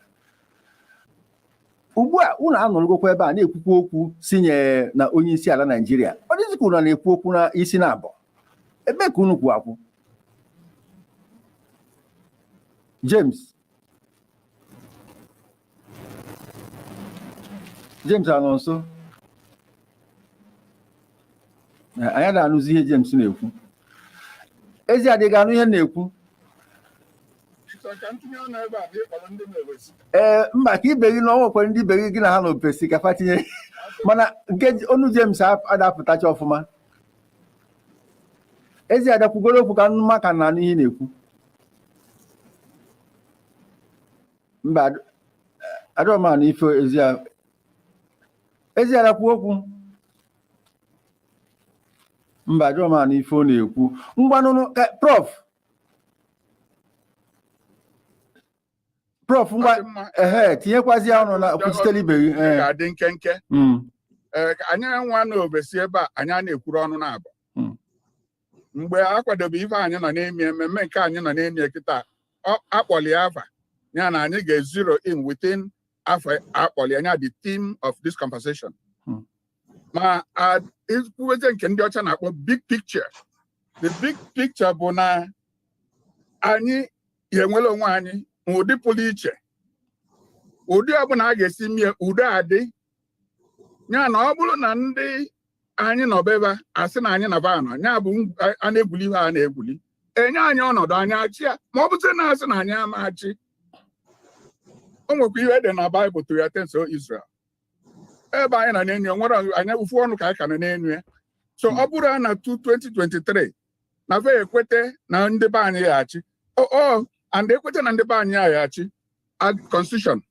Speaker 1: Ugbu a unu anọrọgokwa ebe a na-ekwukwa okwu sinye na onye isi ala Naijiria, ọ dịzị ka unu na-ekwu okwu na isi na abụọ. Ebe ka unu kwu akwụ, James? James anọ nso? Anyị na-anụzi ihe James na-ekwu. Eziada, ga-anụ ihe na-ekwu? Ee, mba, ka ibe gị na ọ nwekwara ndị ibe gị gị na ha n'ofesi ka fa tinye, mana nke onu James adapụtacha ọfụma. Eziada, kwugoro okwu ka mma ka na-anụ ihe na-ekwu. Mba, adọrọ m anụ ife Eziada kwuo okwu. Mba, adọrọ m anụ ife ọ na-ekwu. Ngwanụnụ, Prof, Prof, ngwa, ehe, tinyekwazi ọnụ na kwuchitere ibe gị.
Speaker 5: Ga-adị nkenke. Anyị nwa na ofesi ebe a, anyị a na-ekwuru ọnụ na-abụ mgbe a kwadobe ife anyị nọ n'ime mmemme nke anyị nọ n'ime kịta akpọli afa ya na anyị ga-zero in within afọ akpọli anya the theme of this conversation. Ma ikwuweze nke ndị ọcha na-akpọ big picture, the big picture bụ na anyị ga-enwere onwe anyị n'ụdị pụrụ iche, ụdị ọbụla a ga-esi mie udo adị ya. Na ọ bụrụ na ndị anyị nọ beba asị na anyị na ba nọ ya bụ a na-egwuli ihe a na-egwuli enye anyị ọnọdụ anyị achị ya, ma ọ bụzi na asị na anyị ama achị. O nwekwa ihe dị na Baịbụl, to your tents, O Israel. Ebe anyị nọ n'enyu ya nwere anyị ụfụ ọnụ ka anyị ka nọ n'enyu ya. So ọ bụrụ na 2023 na fe ekwete na ndị be anyị ya achị o and ekwete na ndị be anyị ya achị, constitution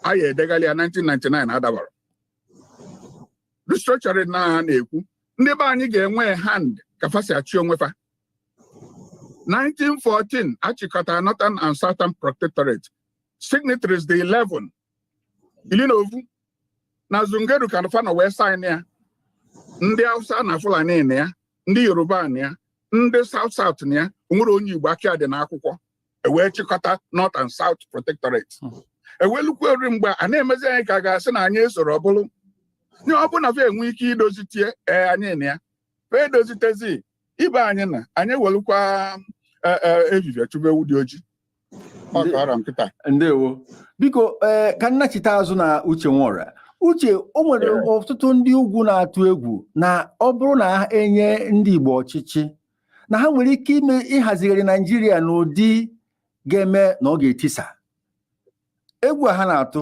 Speaker 5: anyị edegali ya 1999 adabara restructuring na ha na-ekwu ndị be anyị ga-enwe hand ka fa si achị onwe fa. 1914 achịkọtara Northern and Southern Protectorate, signatories the 11, 11 na Zungeru ka fa nọ wee sign ya. Ndị Hausa na Fulani na ya, ndị Yoruba na ya, ndị South South na ya, onwere onye Igbo aka dị n'akwụkwọ. Ewee chịkọta North and South Protectorate. Ewelukwu eri mgbe a na-emezi anyị ka a ga-asị na anyị esoro ọ bụrụ nye ọ bụ na fa enwe ike idozitie. Ee, anyị na ya fa edozitezi ibe anyị na anyị ewelukwa evivie chụba ewu dị ojii. Ọ kọrọ nkịta.
Speaker 1: Ndewo. Biko, ee, ka nnachite azụ na Uche Nwora. Uche, o nwere ọtụtụ ndị ugwu na-atụ egwu na ọ bụrụ na enye ndị Igbo ọchịchị, na ha nwere ike ime ịhazigharị Naijiria n'ụdị ga-eme na ọ ga-etisa. Egwu a ha na-atụ,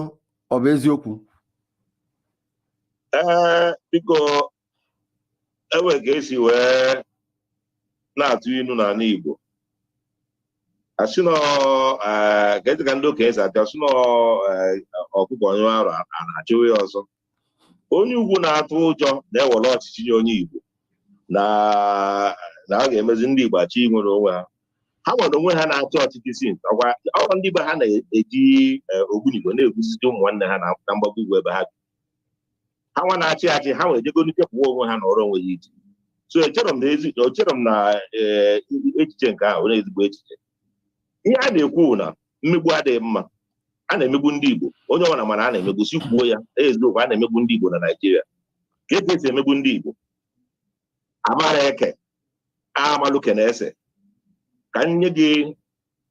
Speaker 1: ọ bụ eziokwu?
Speaker 4: Ee, biko, enwe ka esi wee na-atụ inu n'ala Igbo. Asị nọ ka ezi ka ndị okenye si abịa sị nọ, ọkụkọ nyụọ arụ, a na-achụwa ya ọzọ. Onye ugwu na-atụ ụjọ na-ewere ọchịchị nye onye Igbo na a ga-emezi ndị Igbo achọ inwere onwe ha. Ha nwere onwe ha na-achị ọchịchị since ọkwa ọrụ ndị be ha na-eji ogbunigwe na-egwusisi ụmụ nwanne ha na mgbago ugwu ebe ha bi. Ha nwa na-achị achị, ha nwere ejego chepụwa onwe ha nọrọ onwe ha iche. So echere m na echiche nke ahụ onye ezigbo echiche. Ihe a na-ekwu na mmegbu adịghị mma. A na-emegbu ndị Igbo, onye ọbụla mana a na-emegbu, si kwuo ya eziokwu. A na-emegbu ndị Igbo na Naịjirịa. Ka esi emegbu ndị Igbo, amara eke amaluke na-ese ka m nye gị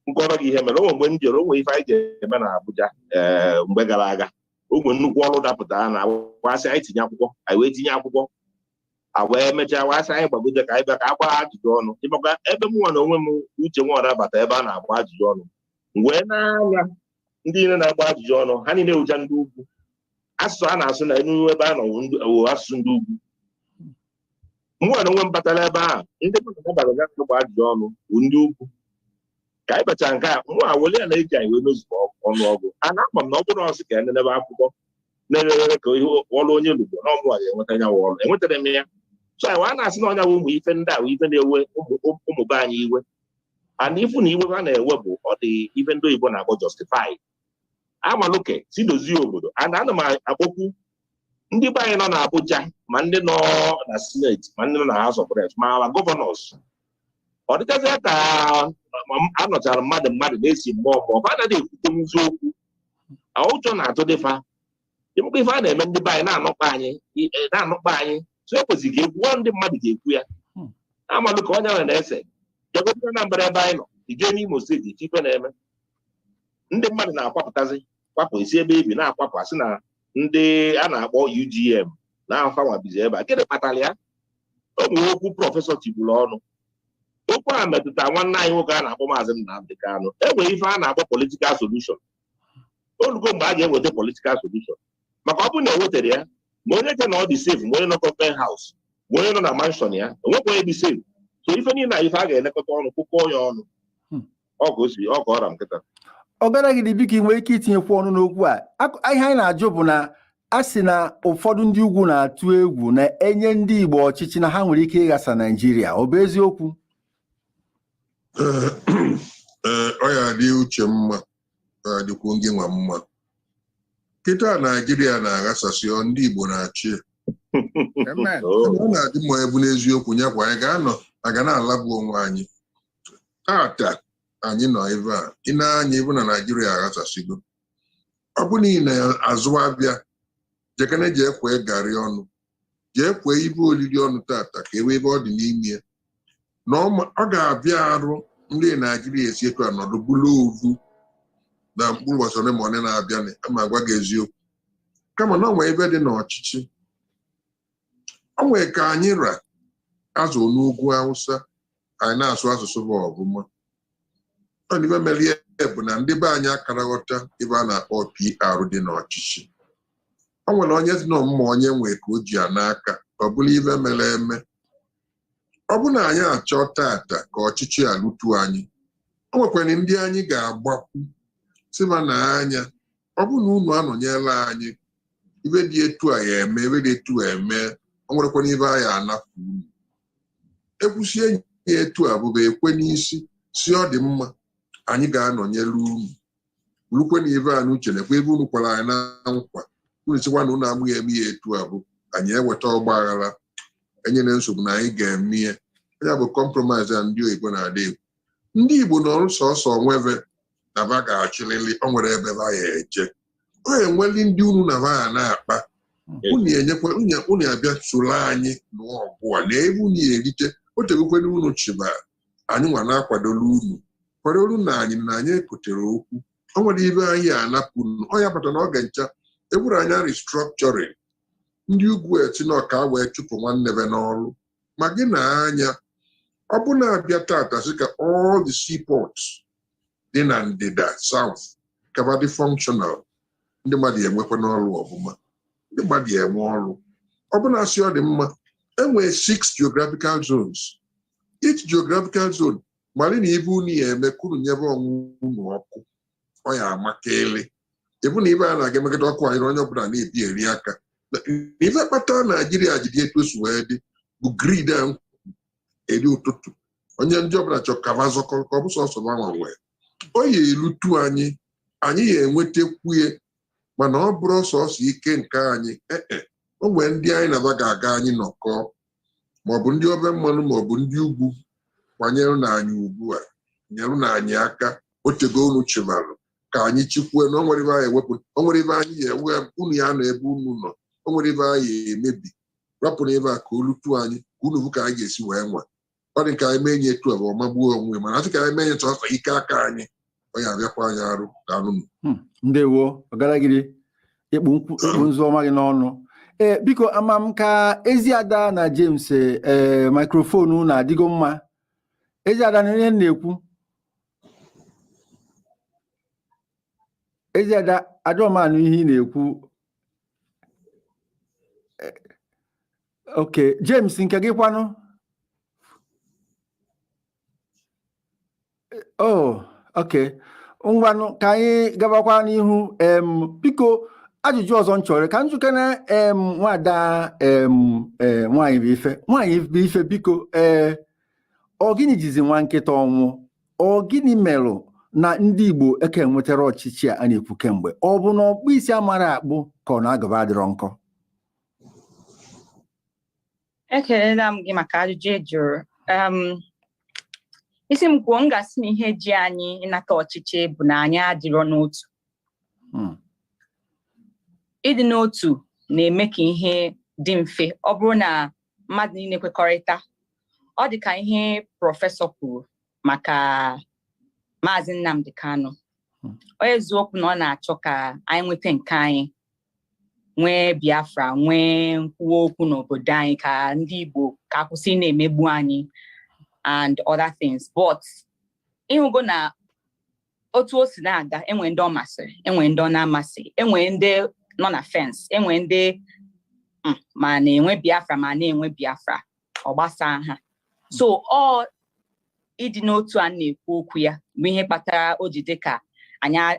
Speaker 4: nkọrọ gị ihe mere. O nwere mgbe m jere, o nwere ife anyị ga-eme na Abuja mgbe gara aga. O nwere nnukwu ọrụ dapụtara na wasị anyị tinye akwụkwọ. Anyị wee tinye akwụkwọ, a wee mechaa wasị anyị gbagote ka anyị bịa ka a gbaa ajụjụ ọnụ. Ịmakwa ebe m nwa na onwe m, Uche Nwora, bata ebe a na-agba ajụjụ ọnụ. M wee na-anya ndị niile na-agba ajụjụ ọnụ, ha niile wụcha ndị ugwu. Asụsụ a na-asụ na enu ebe a nọ wụ asụsụ ndị ugwu. Mụ na onwe m batara ebe ahụ, ndị mmadụ nabara ga agba ajụjụ ọnụ bụ ndị ugwu. Ka anyị bachara nke a, mụ awele ya na-eji anyị wee mezukọ ọnụọgụ a na-ama m na ọ bụrụ ọsị ka enenebe akwụkwọ na-erere ka ihe ọrụ onye lugbo na ọmụwa ga-enweta nyanwụ ọrụ, enwetara m ya. So anyị a na-asị na ọnya bụ ụmụ ife ndị a bụ ife na-ewe ụmụ be anyị iwe. And ifu na iwe ha na-ewe bụ ọ dị ife ndị oyibo na-akpọ justify. Amaluke si dozie obodo. And ana m akpọkwu ndị be anyị nọ n'Abuja, ma ndị nọ na Senate, ma ndị nọ na House of Reps, ma our governors. Ọ dịchazie ka a nọchara mmadụ na-esi mmụọ mmụọ, fa anaghị ekwutenwuzi okwu. Ụjọ na-atụ dịfa ịmụkwa ife a na-eme ndị be anyị na-anọkpa anyị. So ekwesịrị ka ekwuo, ndị mmadụ ga-ekwu ya. Amalụ ka onye nwere na-ese jegodi Anambra ebe anyị nọ, ije n'Imo Steeti, ife ife na-eme, ndị mmadụ na-akwapụtazi kwapụ, esi ebe ebi na-akwapụ, asị na ndị a na-akpọ UGM na-afa nwabizi ebe a. Gịnị kpatara ya? O nwere okwu professor tigburu ọnụ. Okwu a metụtara nwanne anyị nwoke a na-akpọ Maazị Nnamdi Kanu. E nwere ife a na-akpọ political solution. Olugo mgbe a ga-eweta political solution, maka ọ bụrụ na ewetara ya, ma onye che na ọ dị safe, ma onye nọ government house, ma onye nọ na mansion ya, onwekwa onye dị safe. So ife niile na ife a ga-elekọta ọnụ, kụkọọ ya ọnụ. Ọ ka o si ọ ka ọra m nkịta.
Speaker 1: Ọgaragidi, biko, ị nwere ike itinyekwu ọnụ n'okwu a. Ihe anyị na-ajụ bụ na a sị na ụfọdụ ndị ugwu na-atụ egwu na enye ndị Igbo ọchịchị na ha nwere ike ịghasa Naijiria. Ọ bụ eziokwu?
Speaker 2: Ee, ọ ya dị Uche mma, ọ ya dịkwu gị nwa mma. Kịta Naijiria na-aghasasị, ọ ndị Igbo na-achị.
Speaker 5: Amen.
Speaker 4: Oh.
Speaker 2: Ọ na-adị mma ebu n'eziokwu nyakwa anyị ga-anọ aga na-alabụ onwe anyị. Tata anyị nọ ebe a, ị na-anya ịbụ na Naijiria aghasasịgo. Ọ bụ na ị na-azụ abịa, jekene jee kwee garị ọnụ, jee kwee ibe oriri ọnụ tata ka ebe ebe ọ dị n'ime ya na ọ ga-abịa arụ ndị Naijiria esi etu a nọdụ bụlụ ovu na mkpụrụ ụbọchị ole ma ole na-abịa. Ama agwa gị eziokwu, kama na ọ nwee ebe dị n'ọchịchị, o nwee ka anyị ra azụ n'ugwu Awụsa, anyị na-asụ asụsụ bụ ọbụma. Ọ na ibe mere ya bụ na ndị be anyị akara ghọta ebe a na-akpọ PR dị n'ọchịchị. O nwere onye dị n'ọmụma, onye nwee ka o ji ya n'aka, ọ bụrụ ibe mere eme. Ọ bụ na anyị achọ tata ka ọchịchị a lutu anyị, o nwekwara ndị anyị ga-agbakwu sịba na anya. Ọ bụ na unu anọnyela anyị, ibe dị etu a ya eme, ebe dị etu a eme. O nwerekwana ibe anyị anapụ unu. Ekwusie ya etu a bụba ekwe n'isi si ọ dị mma, anyị ga-anọnyere unu. Burukwe na ibe a n'uche, nekwa ebe unu kwara anyị na nkwa. Unu sịkwa na unu amụghị eme ya etu a bụ anyị eweta ọgba aghara, enyere nsogbu na anyị ga-eme ya. Ya bụ compromise a ndị oyibo na-adị ekwu. Ndị Igbo nọrụ sọsọ nweve na ba ga-achịlịlị. O nwere ebe ba ya eje, ọ enweli ndị unu na ba ya na-akpa. Unu enyekwa unu abịa soro anyị nụọ ọgụ a na ebe unu ya erite. O tegokwana unu chịba anyị nwa na-akwadola unu, kwadolu na anyị na anyị ekotere okwu. O nwere ibe anyị anapụ unu. Ọ ya bata na oge ncha ewuru anya restructuring, ndị ugwu eti na ọka wee chụpụ nwanne be n'ọrụ. Ma gị na anya, ọ bụ na-abịa tata sị ka all the seaports dị na ndịda, south, kaba dị functional, ndị mmadụ enwekwa n'ọrụ ọfụma, ndị mmadụ enwe ọrụ. Ọ bụ na asị ọ dị mma, enwee six geographical zones. Each geographical zone Mara na ibe unu ya eme ka unu nyebe onwe unu ọkụ, ọ ya amaka ele ịbụ na ibe a na-aga emegide ọkụ anyị na onye ọbụla na-ebi eri aka. Na ife kpatara Naijiria ji dị etu o si wee dị bụ greed a eri ụtụtụ, onye ndị ọbụla chọrọ ka va zọkọ, ka ọ bụ sọsọ nwa nwee. O ya elutu anyị, anyị ya enwetakwu ya, mana ọ bụrụ sọsọ ike nke anyị, ee, o nwee ndị anyị na ga-aga, anyị nọkọ, maọbụ ndị ofe mmanụ maọbụ ndị ugwu, kwanyere na anyị ugbu a, nyere na anyị aka. Otego unu chịbalụ ka anyị chikwue na o nwere ibe anyị ewepụ, o nwere ibe anyị ya ewe, unu ya nọ ebe unu nọ, o nwere ibe anyị ya emebi, rapụrụ ebe a ka olutu anyị, ka unu hụ ka anyị ga-esi wee nwa. Ọ dị ka anyị mee nye etu a bụ ọmagbuo onwe, mana asị ka anyị mee nye sọsọ ike aka anyị, ọ ya abịakwa anyị arụ. Daalụ.
Speaker 1: Ndewo, ọgaragiri ịkpụ ịkpụ nzu ọma gị n'ọnụ. Ee, biko, ama m ka Eziada na James, ee, microphone na-adịgo mma. Eziada, na ihe m na-ekwu, Eziada, adọmanụ ihe ị na-ekwu. Ok, James, nke gị kwanụ? Oh, ok, ngwanụ, ka anyị gabakwa n'ihu. Biko, ajụjụ ọzọ m chọrọ ka m jụkene nwada nwaanyị bụ ife, nwaanyị bụ ife, biko, ee, ọ gịnị jizi nwa nkịta ọnwụ? Ọ gịnị merụ na ndị Igbo eke nwetara ọchịchị a na-ekwu kemgbe? Ọ bụ na ọkpụ isi amara akpụ, ka ọ na-agụba adịrọ nkọ?
Speaker 3: Ekelela m gị maka ajụjụ ị jụrụ. Isi m kwuo, m ga-asị na ihe ji anyị ịnata ọchịchị bụ na anyị adịrọ n'otu. Ịdị n'otu na-eme ka ihe dị mfe. Ọ bụrụ na mmadụ niile kwekọrịta, ọ dị ka ihe prọfesọ kwuru maka Maazị Nnamdi Kanu. Ọ eziokwu na ọ na-achọ ka anyị nweta nke anyị, nwee Biafra, nwee nkwuwa okwu n'obodo anyị, ka ndị Igbo ka akwụsị na-emegbu anyị and other things, but ịhụgo na otu o si na-aga, enwe ndị ọ masịrị, enwe ndị ọ na-amasị, enwe ndị nọ na fence, enwe ndị ma na-enwe Biafra ma na-enwe Biafra, ọ gbasaa ha. So ọ ịdị n'otu a na-ekwu okwu ya bụ ihe kpatara o ji dị ka anyị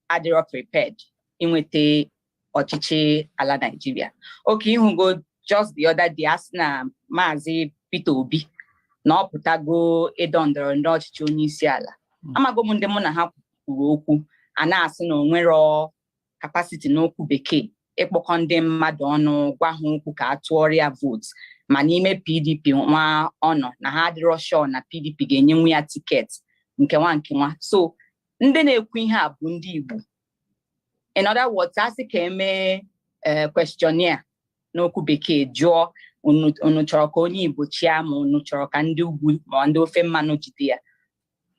Speaker 3: adịrọ prepared inweta ọchịchị ala Naịjirịa. Oke ịhụgo, just the other day, a sị na Maazị Peter Obi na ọ pụtago ịdọ ndọrọ ndọrọ ọchịchị onye isi ala. Amago m ndị mụ na ha kwuru okwu a na-asị na o nwero capacity n'okwu bekee ịkpọkọ ndị mmadụ ọnụ gwa ha okwu ka a tụọrọ ya vote, ma n'ime PDP nwa ọ nọ na ha adịrọ sure na PDP ga-enyenwu ya ticket nke nwa nke nwa. So ndị na-ekwu ihe a bụ ndị Igbo. In other words, a sị ka emee questionnaire n'okwu bekee, jụọ unu chọrọ ka onye Igbo chịa, ma unu chọrọ ka ndị ugwu ma ndị ofe mmanụ jide ya,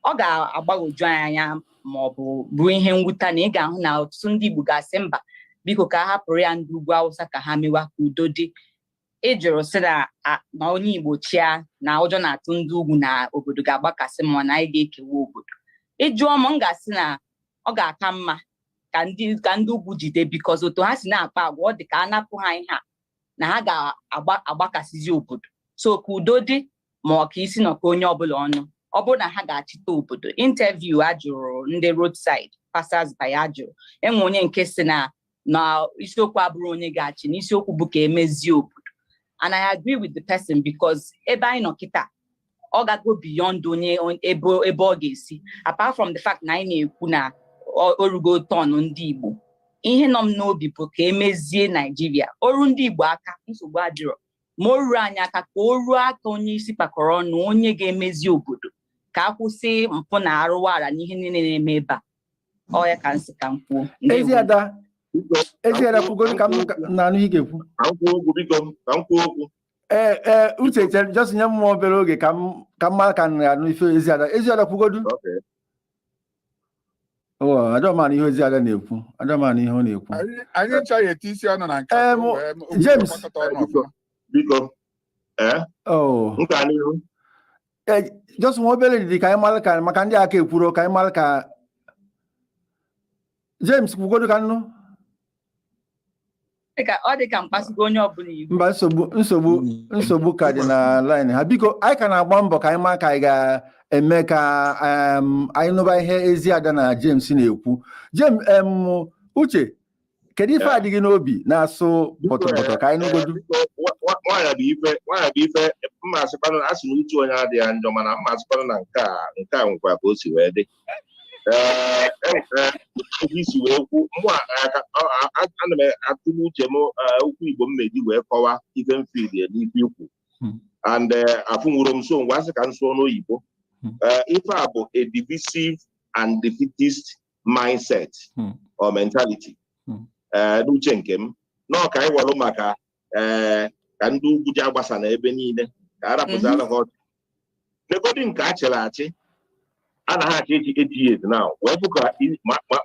Speaker 3: ọ ga-agbagwoju anyị anya ma ọ bụ bụrụ ihe mwute na ị ga-ahụ na ọtụtụ ndị Igbo ga-asị mba, biko, ka a hapụrụ ya ndị ugwu Awụsa ka ha mewa ka udo dị. Ị jụrụ sị na onye Igbo chịa na ụjọ na-atụ ndị ugwu na obodo ga-agbakasị, ma na anyị ga-ekewa obodo. Ị jụọ m, m ga-asị na ọ ga-aka mma ka ndị ugwu jide, because otu ha si na-akpa agwa, ọ dị ka a napụ ha ihe a na ha ga-agbakasịzi obodo. So ka udo dị, ma ọ ka isi nọkọ onye ọbụla ọnụ, ọ bụrụ na ha ga-achịta obodo. Interview a jụrụ ndị roadside passers by, a jụrụ, enwe onye nke si na isiokwu abụrụ onye ga-achị, na isiokwu bụ ka emezie obodo. And I agree with the person, because ebe anyị nọ kịta, ọ gago beyond onye ebe ọ ga-esi. Apart from the fact na anyị na-ekwu na orugo turn ndị Igbo, ihe nọ m n'obi bụ ka emezie Naijiria. Oru ndị Igbo aka, nsogbu adịrọ, ma o ruo anyị aka, ka o ruo aka onye isi kpakọrọ ọnụ, onye ga-emezi obodo, ka a kwụsị mpụ na arụwara na ihe niile na-eme ebe a. Ọ ya ka m sị ka m kwuo.
Speaker 1: Eziada, Eziada, kwugoro ka m na-anụ ihe ị ga-ekwu.
Speaker 4: Ka m kwuo okwu, biko, ka m kwuo okwu.
Speaker 1: Ee, Uche, chere, just nye m obere oge ka m mara ka m na-anụ ife Eziada. Eziada, kwugodu.
Speaker 4: Okay.
Speaker 1: Oh, adọmanụ ihe Eziada na-ekwu, adọmanụ ihe ọ na-ekwu.
Speaker 5: Anyị nchaghị eti isi ọnụ na nke a, ka o wee okwu
Speaker 1: James.
Speaker 5: gbakọta ọnụ
Speaker 4: Biko.
Speaker 5: ọfụma.
Speaker 4: Biko, ee.
Speaker 1: Oh.
Speaker 4: M gaa n'ihu.
Speaker 1: Ee, just nwa obere ndidi ka anyị mara ka maka ndị aka ekwuro, ka anyị mara ka James kwugodu ka nnụ.
Speaker 3: Ọ dị ka mkpasugo onye ọbụla iwu.
Speaker 1: Mba, nsogbu ka dị na line ha. Biko, anyị ka na-agba mbọ ka anyị maa ka anyị ga-eme ka anyị nụba ihe ezi ada na James na-ekwu. James, Uche, kedu ife adịghị n'obi na-asụ pọtọpọtọ ka anyị nụgodu?
Speaker 4: Biko, nwaanyị bụ ife mma asịkwanụ, asị na uche onye adịghị njọ, mana mma asịkwanụ na nke a nwekwa ka o si wee dị. Ee, isi wee kwu mụ ana m atụle uche m, okwu Igbo m meji wee kọwaa ife m feel n'ife ikwu and afụnwuro m, so ngwa, asị ka m sụọ n'oyibo. Ife a bụ a divisive and defeatist mindset or mentality. N'uche nke m, nọọ ka anyị walụ maka ka ndị ugwu ji agbasa na ebe niile ka a rapụzara ha ọchị. Negodi nke a chịrị achị, a na ha achị echi 8 years now, wee fụ ka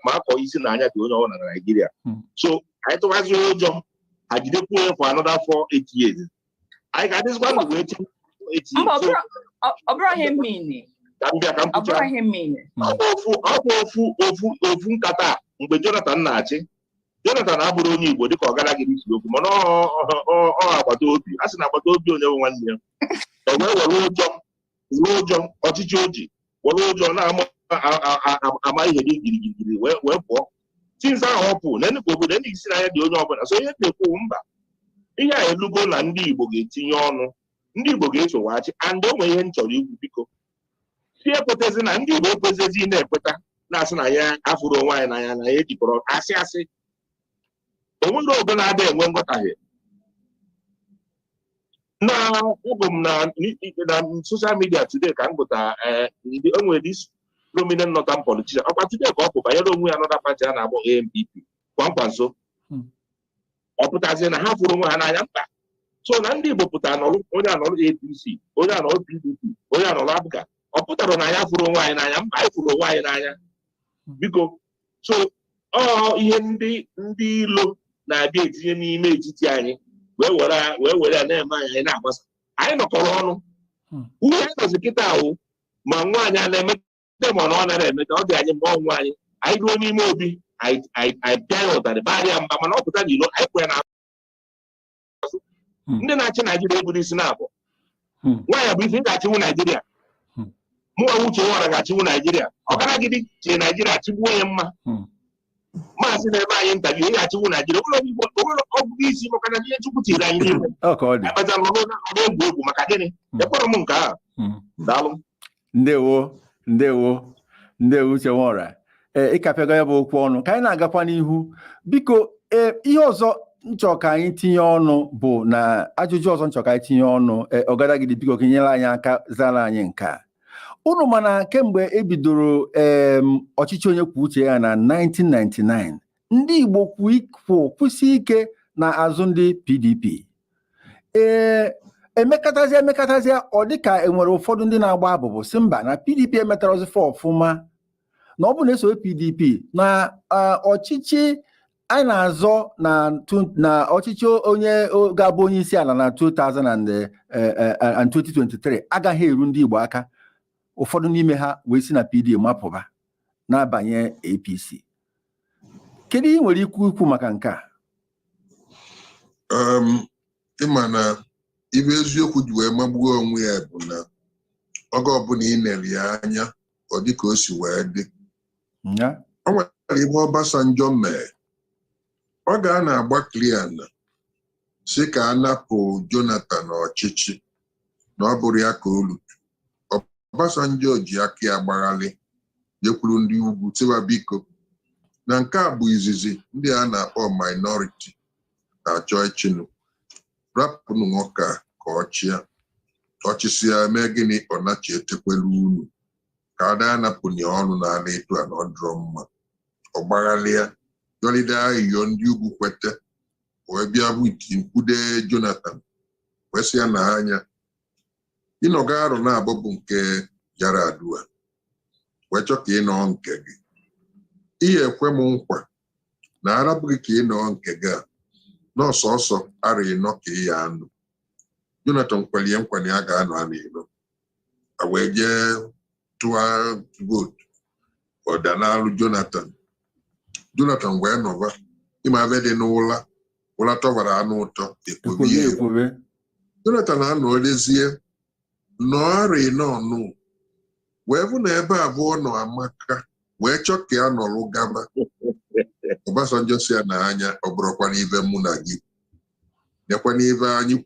Speaker 4: ma akọ isi na anya dị onye ọbụla na Naịjirịa. So anyị tụwazie ụjọ ha jidekwuo ya for another 4 8 years, anyị ga-adịzikwa ndụ wee chi 8
Speaker 3: Mba,
Speaker 4: years. So
Speaker 3: ọ bụrụ ihe mmiri.
Speaker 4: Ka m bịa ka m
Speaker 3: Ọ
Speaker 4: kwuchaa.
Speaker 3: bụrụ ihe mmiri.
Speaker 4: Ọ bụ ofu nkata a mgbe Jonathan na-achị. Jonathan abụrụ onye Igbo dịka ọgaragidi si okwu, mana ọ agbata obi, a sị na agbata obi onye bụ nwanne ya. E wee were ụjọ ọchịchị o ji were ụjọ na-ama ama ihe dị girigirigiri wee pụọ. Since ahụ ọ pụ na ka obodo ndị isi n'anya dị onye ọbụla. So ihe na-ekwu, mba, ihe a elugo na ndị Igbo ga-etinye ọnụ, ndị Igbo ga-esowaghachi. And o nwere ihe m chọrọ ikwu, biko, si ekwetezi na ndị Igbo ekwezezi na-ekweta na-asị na ya afụrụ onwe anyị n'anya, na ya ejikọrọ asị asị. O nwere oge na-ada enwe nghọtahie na abụ m na social media today ka m gụta ndị o nwere this prominent northern politician, ọkwa today ka ọ pụ banyere onwe ya another party a na-akpọ ANPP kwamkwanso. Ọ pụtazie na ha fụrụ onwe ha n'anya? Mba. So na ndị Igbo pụtara nọrụ, onye anọrụ APC, onye anọrụ PDP, onye anọrụ APGA, ọ pụtara na anyị fụrụ onwe anyị n'anya? Mba, anyị fụrụ onwe anyị n'anya, biko. So ọ ihe ndị ilo na-abịa etinye n'ime etiti anyị wee were ya na-eme anyị, anyị na-agbasa. Anyị nọkọrọ ọnụ. Ihe anyị nọzi kịta ahụ, ma nwaanyị a na-emete, ma na ọ nara emete, ọ dị anyị mgbe ọnwụ anyị, anyị ruo n'ime obi anyị, anyị pịa ya ụtarị, barịa mba, mana ọ pụta n'ilo, anyị kwụ ya n'azụ. Ndị na-achị Naijiria eburu isi na-abụ. Nwaanyị bụ ife ị ga-achịnwu Naijiria. Mụnwa Uche Nwara ga-achịnwu Naijiria. Ọgaragidi chịrị Naijiria, chịgbuo ya mma. Maazị na-eme anyị interview, ị ga-achịnwu Naijiria. Onwere ọgụgụ isi maka na ihe Chukwu tiri anyị n'ime.
Speaker 1: Ọ ka ọ dị.
Speaker 4: Akpata nọ n'egwu egwu maka gịnị? Ekwerọ m nke a. Daalụ.
Speaker 1: Ndewo, ndewo, ndewo, Uche Nwora. Ee, ịkapịago ya bụ okwu ọnụ ka anyị na-agakwa n'ihu. Biko, ee, ihe ọzọ nchọ ka anyị tinye ọnụ bụ na ajụjụ ọzọ nchọ ka anyị tinye ọnụ, ee, Ọgadagidi, biko, ka nyere anyị aka zara anyị nke a. Unu mana kemgbe ebidoro ọchịchị onye kwuo uche ya na 1999, ndị Igbo kwụsị ike na azụ ndị PDP. Ee, emekatazie emekatazie, ọ dị ka enwere ụfọdụ ndị na-agba abụbụ si mba, na PDP emetara ọzịfa ọfụma, na ọ bụ na eso PDP na ọchịchị a na-azọ na ọchịchị onye ga-abụ onye isi ala na 2023 agaghị eru ndị Igbo aka. Ụfọdụ n'ime ha wee si na PDP mapụba na-abanye APC. Kedu ihe ị nwere ikwu maka nke a?
Speaker 2: Ịma na ibe eziokwu ji wee magbuo onwe ya bụ na oge ọbụla ị nere ya anya, ọ dị ka o si wee dị. O nwere ihe Obasanjo mee ọ ga na-agba clear na si ka a napụ Jonathan ọchịchị, na ọ bụrụ ya ka olu Obasanjo ji aka ya gbaghalị jekwuru ndị ugwu tiwa, biko, na nke a bụ izizi ndị a na-akpọ minority na-achọ ịchịnụ, rapụnụ nwoke a ka ọ chịa ọchịsị ya mee gịnị, ọ nachi etekwelu unu ka a na-anapụnye ọnụ n'ala etu a na ọ dịrọ mma. Ọ gbaghalịa yọlide ayịyọ, ndị ugwu kwete, wee bịa wit nkwude Jonathan, wee sị ya na anya ịnọga arọ na-abụ bụ nke Yar'Adua, wee chọ ka ị nọọ nke gị, ihe ekwe m nkwa na arapụ gị ka ị nọọ nke gị a n'ọsọsọ arọ 4 ka ị ya anụ. Jonathan kwelie nkwa na ya ga-anọ anọ 40, a wee jee tụọ vootu, ọdanalụ Jonathan. Jonathan wee nọba ịma ebe dị n'ụla. Ụla tọbara anụ ụtọ ekwobe
Speaker 1: Ekwobe
Speaker 2: ya.
Speaker 1: ekwobe.
Speaker 2: Jonathan anọlezie nọọrị nọnụ wee bụ na ebe abụọ nọ amaka, wee chọọ ka ya nọrụ gaba. Obasanjo si ya na anya ọ bụrụkwa n'ibe mụ na gị nyekwa n'ibe anyị.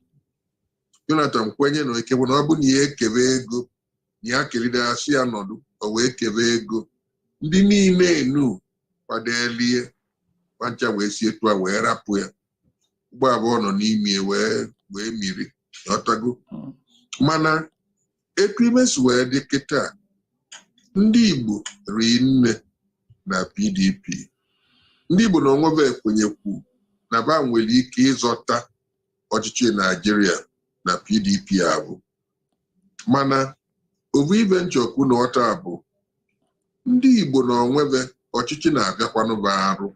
Speaker 2: Jonathan kwenye na ike bụ na ọ bụ na ya ekebe ego na ya kelide ya, si ya nọdụ, o wee kebe ego ndị niile enu kwadelie kwancha, wee si etu a wee rapụ ya. Ụgbọ abụọ nọ n'ime wee miri ọtago. Mana etu ime si wee dị kịta, ndị Igbo ri nne na PDP. Ndị Igbo na onwebe ekwenyekwu na ba nwere ike ịzọta ọchịchị Naijiria na PDP abụ. Mana ovu ibe nchọkwu na ọta bụ ndị Igbo na onwebe ọchịchị na-abịakwanụba arụ.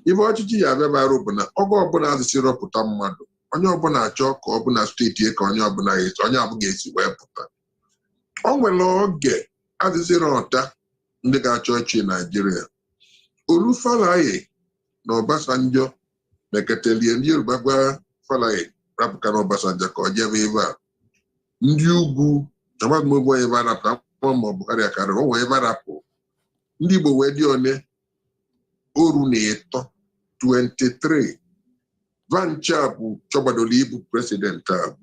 Speaker 2: Ife ọchịchị ya abịaba arụ bụ na oge ọbụla azịsị rọpụta mmadụ, onye ọbụla achọ ka ọ bụ na steeti ka onye ọbụla onye abụghị esi wee pụta. O nwere oge azịzịrị ọta ndị ga-achọ ịchị Naijiria. Olu Falae na Obasanjo meketelie ndị Yoruba gwa Falae rapụka na Obasanjo ka ọ jebe ebe a. Ndị ugwu amaghị m onye ebe arapụ ma ọ Buhari akarịrị onwe ebe arapụ. Ndị Igbo wee dị one oru na ịtọ 23 vancha bụ chọgbadoro ịbụ president a.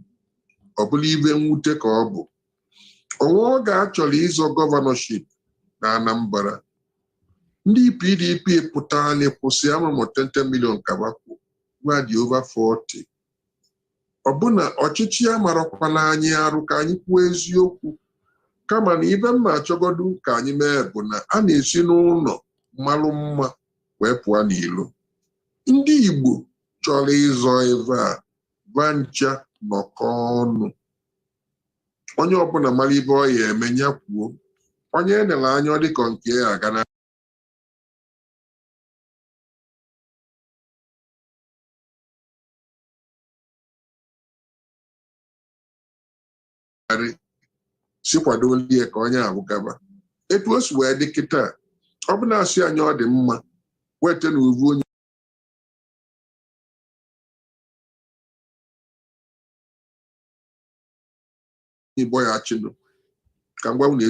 Speaker 2: Ọ bụla ibe mwute ka ọ bụ onwe ọ ga-achọrọ ịzọ governorship na Anambra. Ndị PDP pụta anyị kwụsị amụmụ 10 million kabakwu gwa dị over 40. Ọbụna ọchịchị amarakwana anyị arụ ka anyị kwuo eziokwu, kama na ibe mma achọgodu ka anyị mee bụ na a na-esi n'ụlọ mmalụ mma wee pụọ n'ilo. Ndị Igbo chọrọ ịzọ ebe a vancha nọkọ ọnụ, onye ọbụla mara ibe ọ ya eme ya kwuo. Onye enere anya ọ dịka nke ya aga narị si kwado ya ka onye ahụ gaba. Etu o si wee dị kịta, ọ bụ na-asị anyị ọ dị mma weta na uvu onye Igbo ya achịnụ ka m gwa unu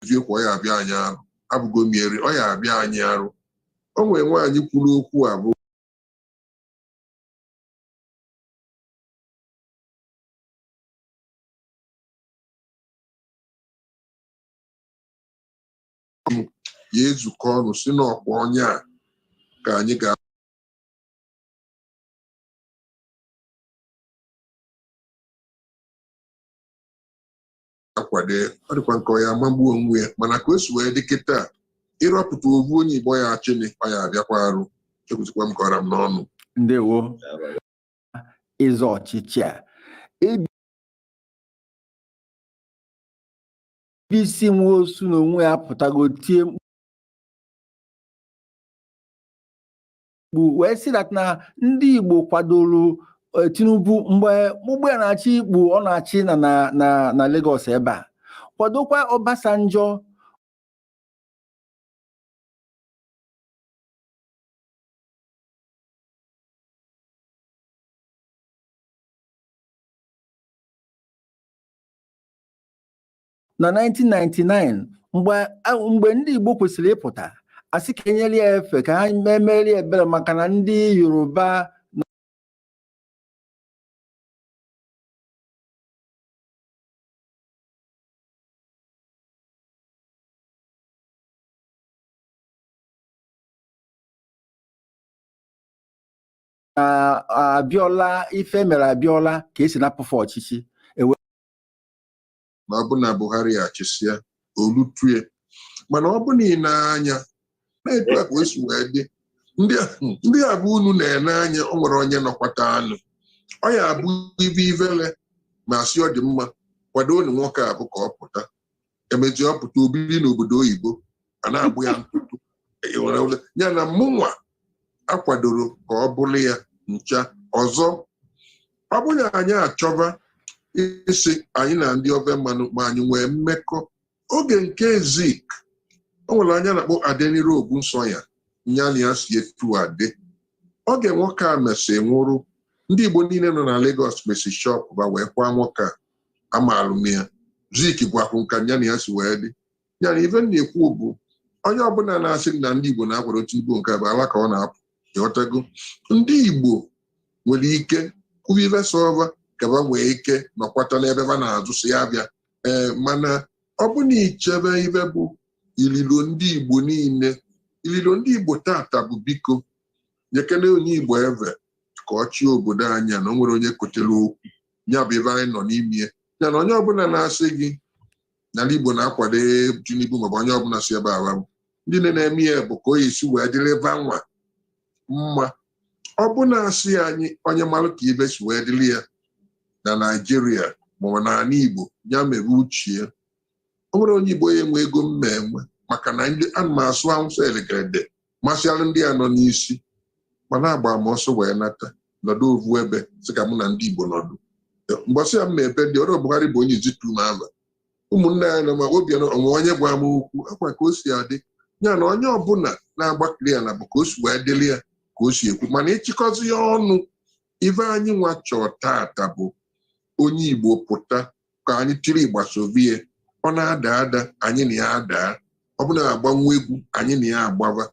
Speaker 2: eziokwu, ọ ya abịa anyị arụ abụgo mieri, ọ ya abịa anyị arụ. O nwere nwaanyị kwuru okwu a bụ ya ezukọ ọnụ si n'ọkwa onye a ka anyị ga-akwado. Ọ dịkwa nke ọ ya amagbuo onwe ya, mana ka o si wee dị kịta, ịrọpụta ovu onye Igbo ya achịnị, ọ ya abịakwa arụ. Ekwesịkwa m kọrọ m n'ọnụ.
Speaker 1: Ndewo. Ịzọ ọchịchị a, APC Nwosu n'onwe ya pụtago tie mkpu wee sị that na ndị Igbo kwadoro Tinubu mgbe ụgbọ ya na-achị ikpu ọ na-achị na na na Lagos ebe a, kwadokwa Obasanjo. Na 1999 mgbe ndị Igbo kwesịrị ịpụta asị ka enyere ya efe ka ha emere ya ebere maka na ndị Yoruba na Abiola ife mere Abiola ka esi napụfe ọchịchị.
Speaker 2: Na ọ bụ na Buhari achịsịa olutue, mana ọ bụ na ị na-anya na-etu a ka o si wee dị, ndị a bụ unu na-ene anya, o nwere onye nọkwata anụ ọ ya abụ ibe ivele ma sị ọ dị mma kwado unu nwoke a bụ ka ọ pụta. Emezi ọ pụta obiri n'obodo oyibo a na-agbụ ya ntụtụ ya na mụnwa akwadoro ka ọ bụrụ ya ncha ọzọ. Ọ bụrụ na anyị achọba Isi anyị na ndị ofe mmanụ ma anyị nwee mmekọ. Oge nke Zik, o nwere anya na-akpọ Adeniro Ogunsanya, ya na ya si etu adị. Oge nwoke a mesị nwụrụ, ndị Igbo niile nọ na Lagos mesi shop ba wee kwa nwoke a amaalụ m ya. Zik gwakwu nka ya na ya si wee dị. Ya na ife m na-ekwu bụ, onye ọbụla na-asị na ndị Igbo na-akwado Tinubu, nke a bụ ala ka ọ na-apụ. Ịghọtago? Ndị Igbo nwere ike kwuba ife sọva ka ba nwee ike nọkwata n'ebe ba na-azụ si ya bịa. Ee, mana ọ bụ na ichebe ife bụ ililo ndị Igbo niile, ililo ndị Igbo tata bụ, biko nyekene onye Igbo eve ka ọ chịa obodo anyị a, na o nwere onye kotere okwu ya bụ ebe anyị nọ n'ime ya. Na onye ọbụla na-asị gị n'ala Igbo na-akwado Tinubu, maọbụ onye ọbụla si ebe awa, ndị na-eme ya bụ ka o esi wee dịrị vanwa mma. Ọ bụ na-asị anyị onye malụ ka ibe si wee dịrị ya na Naịjirịa maọbụ n'ala Igbo, ya mere uchie o nwere onye Igbo ya enwe ego mma enwe, maka na ndị ana m asụ Awụsa elegerede masịalụ ndị a nọ n'isi, mana agba m ọsọ wee nata nọdụ ovu ebe sị ka mụ na ndị Igbo nọdụ. Mgbọsị ya mma ebe dị ọrụ Buhari bụ onye izitu m ama ụmụnne anyị nọ ma obi onwe onye gwa m okwu akwa ka o si adị. Ya na onye ọbụla na-agbakiri ya na bụ ka o si wee dịrị ya ka o si ekwu, mana ịchịkọzi ya ọnụ, ife anyị nwa chọọ tata bụ onye Igbo pụta ka anyị tiri ịgbasovie. Ọ na-ada ada, anyị na ya adaa. Ọ bụla agbanwe egwu, anyị na ya agbaba.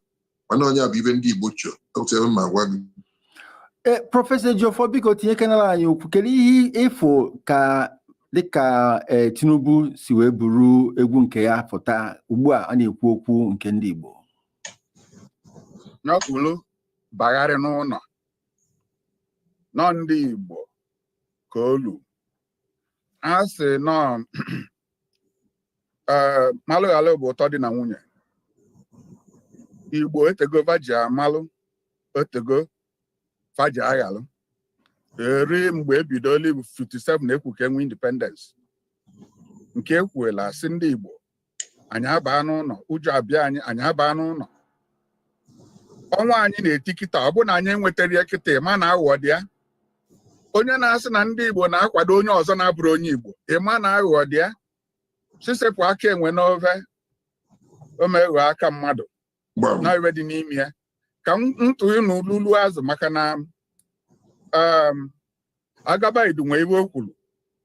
Speaker 2: Mana onye a bụ ife ndị Igbo chọọ otu ebe ma gwa gị.
Speaker 1: Ee, Prọfesọ Ejiofor, biko tinyekenara anyị okwu. Kedu ihe ịfụ ka dịka ee Tinubu si wee buru egwu nke ya pụta ugbu a a na-ekwu okwu nke ndị Igbo?
Speaker 5: N'ọkwulu bagharị n'ụlọ nọ ndị Igbo ka olu a sị nọ ee malụ bụ ụtọ dị na nwunye Igbo. Etego vaji amalụ, otego faji aghalụ eri. Mgbe ebidola 57 ekwu ka enwe independence, nke ekwuela sị ndị Igbo anyị abaa n'ụlọ, ụjọ abịa anyị, anyị abaa n'ụlọ. Ọnwa anyị na-eti kịta, ọ bụ na anyị enwetara ya kịta, ịma na aghụghọ dị ya. Onye na-asị na ndị Igbo na-akwado onye ọzọ na-abụrụ onye Igbo, ịma na aghụghọ dị ya. Sisepụ aka enwe n'ofe, o meghọ aka mmadụ na iwe dị n'ime ya. Ka m ntụghị na ululu azụ, maka na agaba idu nwee iwe o kwuru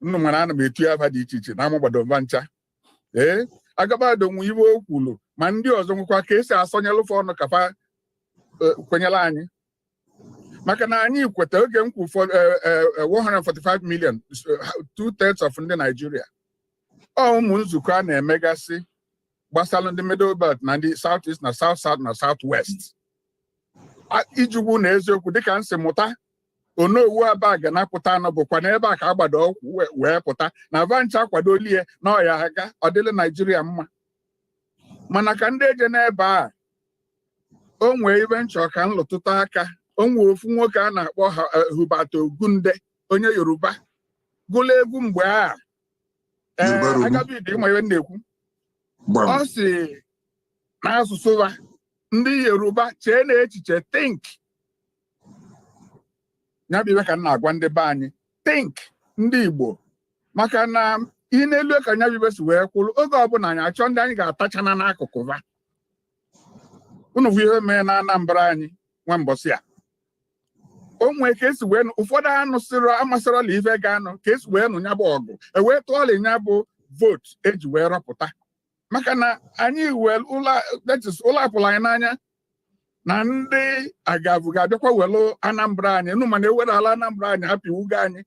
Speaker 5: nnu, mana ana m etu ya afa dị iche iche na amagbado mba ncha. Ee, agabado nwe iwe o kwuru, ma ndị ọzọ nwekwa ka esi asọnyelụfe ọnụ ka fa kwenyere anyị, maka na anyị kweta oge m kwu 145 million, 2/3 of ndị Nigeria. Ọ ụmụ nzukọ a na-emegasị gbasara ndị Middle Belt na ndị South East na South South na South West, ijikwu na eziokwu dịka m si mụta, Onowu aba ga na-apụta anọ bụkwa n'ebe a ka agbado ọkwụ wee pụta na vancha kwadolie na ọya aga ọ dịla Naijiria mma. Mana ka ndị eje n'ebe a, o nwee ibe nchọ ka m lụtụta aka. O nwee ofu nwoke a na-akpọ Hubert Ogunde, onye Yoruba gụla egwu mgbe a. Ee, agabidi ịma ihe m na-ekwu. Ọ si n'asụsụ ha ndị Yoruba, chee na echiche, think. Ya bụ ibe ka m na-agwa ndị be anyị, think, ndị Igbo, maka na ị na-elu ka nya bụ ibe si wee kwụrụ. Oge ọbụla anyị achọ ndị anyị ga-atachana n'akụkụ va unu bụ ihe mee na Anambra anyị nwa mbọsị a, o nwee ka esi wee nụ ụfọdụ anụsịrị amasịrọla ife ga-anụ ka esi wee nụ ya bụ ọgụ, ewee tụọla ya bụ vote eji wee rọpụta, maka na anyị wee ụlọ, that is, ụlọ apụrụ anyị n'anya na ndị agavu ga-abịakwa welu Anambra anyị nụ. Mana ewerala Anambra anyị apịwugo anyị,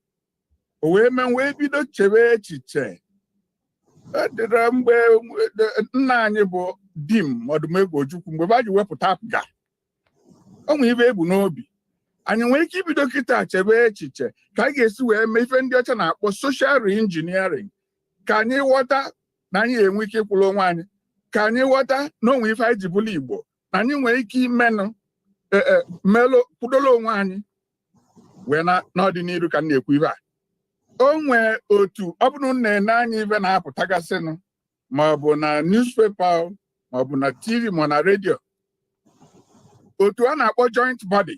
Speaker 5: o wee mee wee bido chebe echiche. Edere mgbe nna anyị bụ Dim Ọdụmegwu Ojukwu, mgbe ba ji wepụta APGA, o nwee ibe ebu n'obi. Anyị nwere ike ibido kịta chebe echiche ka anyị ga-esi wee mee ife ndị ọcha na-akpọ social reengineering, ka anyị ghọta na anyị enwe ike ịkwụrụ onwe anyị, ka anyị ghọta na onwe ife anyị ji bụrụ Igbo, na anyị nwere ike imenụ melụ kwudoro onwe anyị wee na n'ọdịnihu. Ka m na-ekwu ife a, o nwee otu ọ bụrụ na na-ene anya ife na-apụtagasịnụ, ma ọ bụ na newspaper, ma ọ bụ na TV, ma ọ na redio, otu a na-akpọ joint body.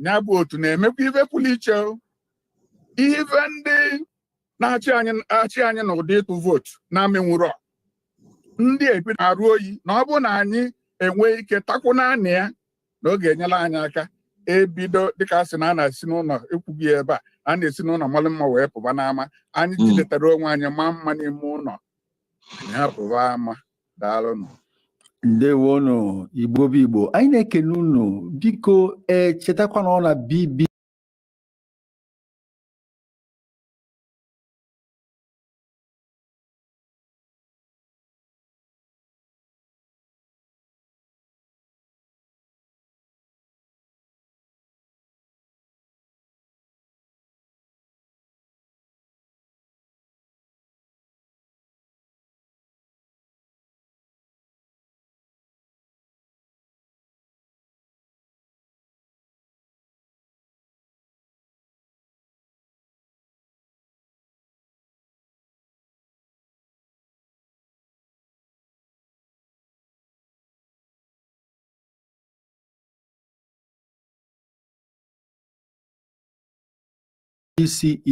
Speaker 5: Ya bụ otu na-emekwa ife pụrụ iche o. Ife ndị na-achị anyị achị anyị n'ụdị ịtụ vootu na-amịnwụrọ ndị ebi na-arụ oyi na ọ bụrụ na anyị enwee ike takwụ naanị ya na ọ ga-enyere anyị aka ebido dịka a sị na a na-esi n'ụlọ ekwughị ebe a a na-esi n'ụlọ malụ mma wee pụba n'ama. Anyị jidetara onwe anyị maa mma n'ime ụlọ, anyị apụba ama. Daalụnụ.
Speaker 1: Ndewonu, Igbo bụ Igbo, anyị na-ekene unu. Biko, ee, chetakwa na ọ na BBC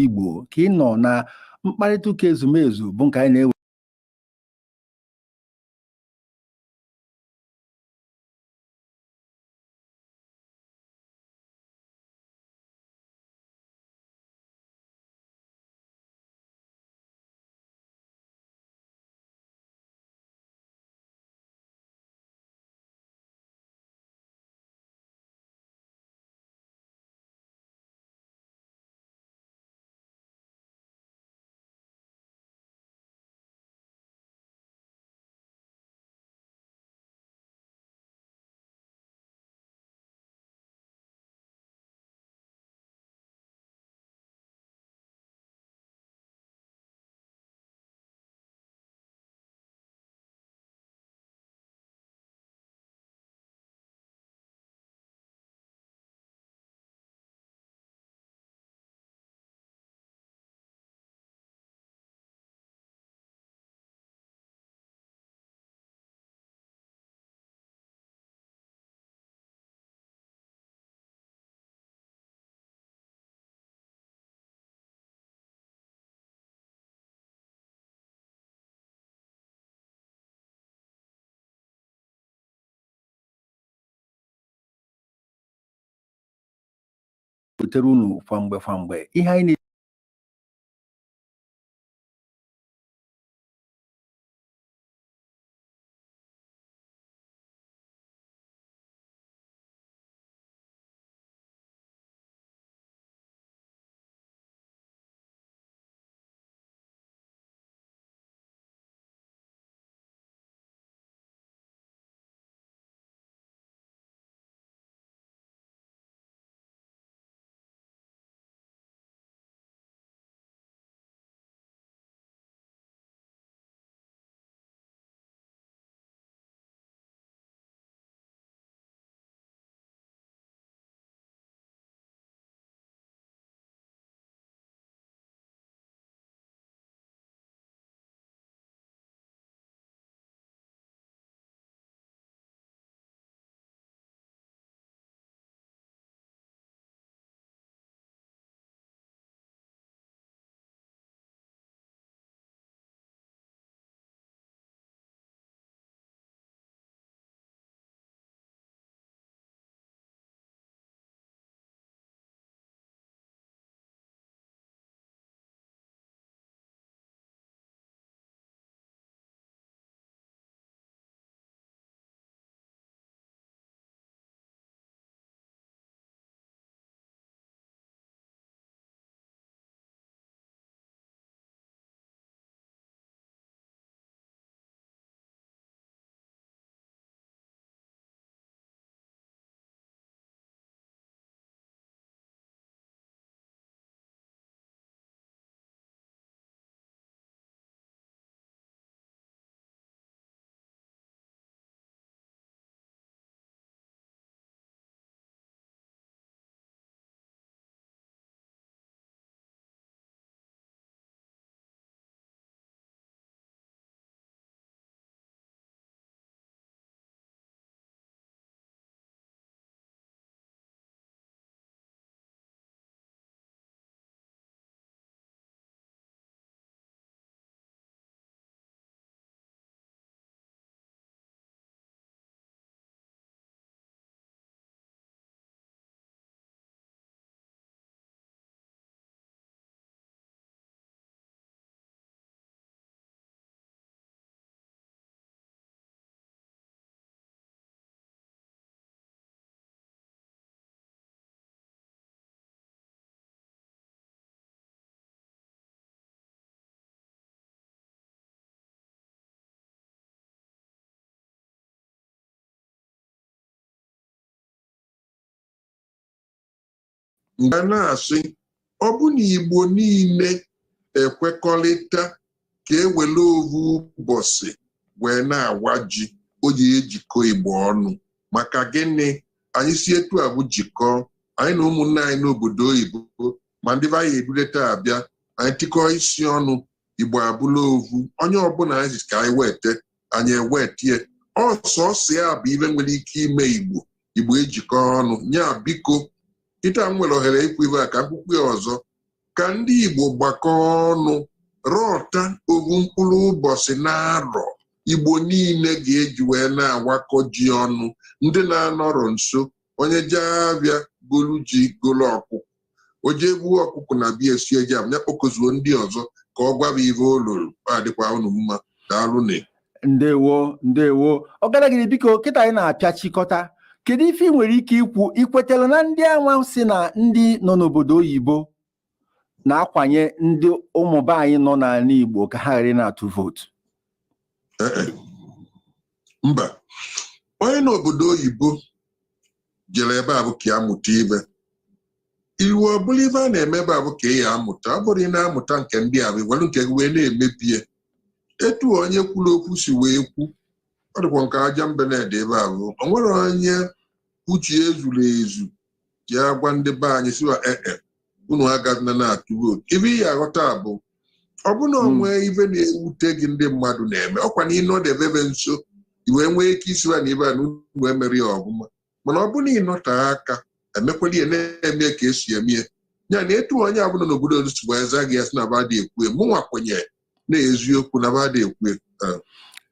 Speaker 1: Igbo ka ị nọ na mkparịta ụka ezumezu bụ nke anyị na-ewe. Wetara unu kwa mgbe kwa mgbe ihe anyị
Speaker 2: Mgbe na-asị, ọ bụ na Igbo niile ekwekọrịta ka e were ovu ụbọchị wee na-awa ji, o ji ejikọ Igbo ọnụ. Maka gịnị? Anyị si etu a bụ jikọọ anyị na ụmụnne anyị n'obodo oyibo, ma ndị be anyị eduleta abịa, anyị tikọọ isi ọnụ, Igbo abụla ovu. Onye ọbụla anyị si ka anyị wete, anyị ewetie. Ọsọsọ ya bụ ibe nwere ike ime Igbo ejikọ ọnụ. Nya biko, kịta m nwere ohere ikwu ibe a, ka akwụkwọ ya ọzọ, ka ndị Igbo gbakọọ ọnụ rọta ovu mkpụrụ ụbọchị na-arọ Igbo niile ga-eji wee na-awakọ ji ọnụ. Ndị na-anọrọ nso, onye jee abịa golu ji, golu ọkụkọ, o jee gbuo ọkụkọ na bịa esie ji, ya kpọkọzuo ndị ọzọ ka ọ gwaba ive o loro. Adịkwa unu mma. Daalụ.
Speaker 1: Ndewo, ndewo, Ọgadagidi. Biko, kịta anyị na-apịachikọta, kedu ife ị nwere ike ikwu? Ikwetara na ndị anwa si na ndị nọ n'obodo oyibo na-akwanye ndị ụmụba anyị nọ n'ala Igbo ka ha ghara ị na-atụ vootu?
Speaker 2: Ee, mba. Onye n'obodo oyibo jere ebe a bụ ka ya mụta ibe iwu. Ọ bụla ibe a na-eme ebe a bụ ka ị ya amụta. Ọ bụrụ ị na-amụta nke ndị a bụ were nke gị wee na-emebie. Etu onye kwuru okwu si wee kwu, ọ dịkwa nke aja mbened ebe a bụ o nwere onye uche ezuru ezu ya gwa ndị be anyị siwa ee, unu agazina na-atụ vootu. Ibe ị ya aghọta bụ ọ bụ na onwe ibe na-ewute gị ndị mmadụ na-eme, ọkwa na ịnọdebe ebe nso i wee nwee ike isiwa na ibe a na unu emere ya ọbụma. Mana ọ bụ na ịnọte aka, emekwala ya na-eme ka esi eme ya. Ya na etu onye abụla n'obodo si wee zaa gị ya sị na ba dị ekwu, mụnwa kwenyere na eziokwu na ba dị ekwu.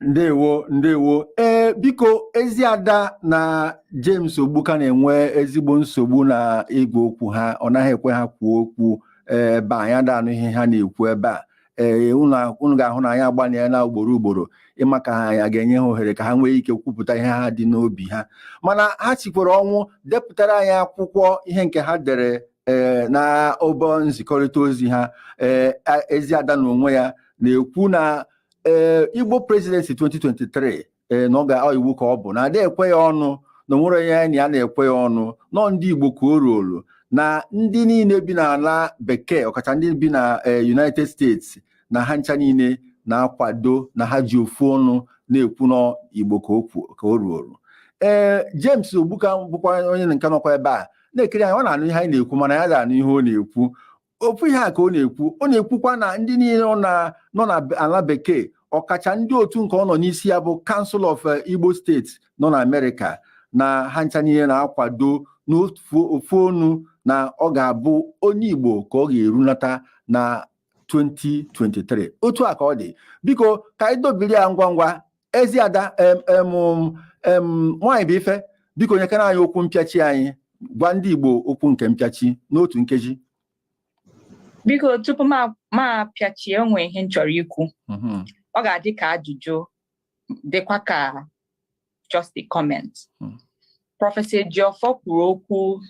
Speaker 1: Ndewo, ndewo. Ee, biko, ezi ada na James Ogbuka na-enwe ezigbo nsogbu na igwe okwu ha. Ọ naghị ekwe ha kwuo okwu ebe a. Anyị ada anụ ihe ha na-ekwu ebe a. Ee, unu ga-ahụ na anyị agbanyela ugboro ugboro ịma ka ha ya ga-enye ha ohere ka ha nwee ike kwupụta ihe ha dị n'obi ha, mana ha chikwara ọnwụ depụtara anyị akwụkwọ ihe nke ha dere ee na ụbọ nzikọrịta ozi ha. Ee, ezi ada na onwe ya na-ekwu na ee, Igbo Presidency 2023, ee, na ọ ga ọ iwu ka ọ bụ na ada ekwe ya ọnụ, na onwere onye ya na ya na-ekwe ya ọnụ nọ. Ndị Igbo ka o ruolu, na ndị niile bi n'ala bekee, ọkacha ndị bi na United States, na ha ncha niile na-akwado, na ha ji ofu ọnụ na-ekwu nọ Igbo ka o ka o ruolu. Ee, James Ogbuka bụkwa onye nke nọkwa ebe a na-ekiri anyị. Ọ na-anụ ihe anyị na-ekwu, mana ya ga-anụ ihe ọ na-ekwu. Ofu ihe a ka ọ na-ekwu. Ọ na-ekwukwa na ndị niile nọ na ala bekee, ọkacha ndị otu nke ọ nọ n'isi ya bụ Council of Igbo States nọ na Amerịka, na ha ncha niile na-akwado n'ofu ofu onu na ọ ga-abụ onye Igbo ka ọ ga-erunata na 2023. Otu a ka ọ dị. Biko, ka anyị dobiri ya ngwa ngwa. Ezi ada em em em nwaanyị bụ ife, biko, nyekere anyị okwu mpịachi. Anyị gwa ndị Igbo okwu nke mpịachi n'otu nkeji.
Speaker 3: Biko, tupu ma apịachie, o nwee ihe m chọrọ ikwu. Ọ ga-adị ka ajụjụ, dịkwa ka just a comment. Prọfesọ Ejiofor kwuru okwu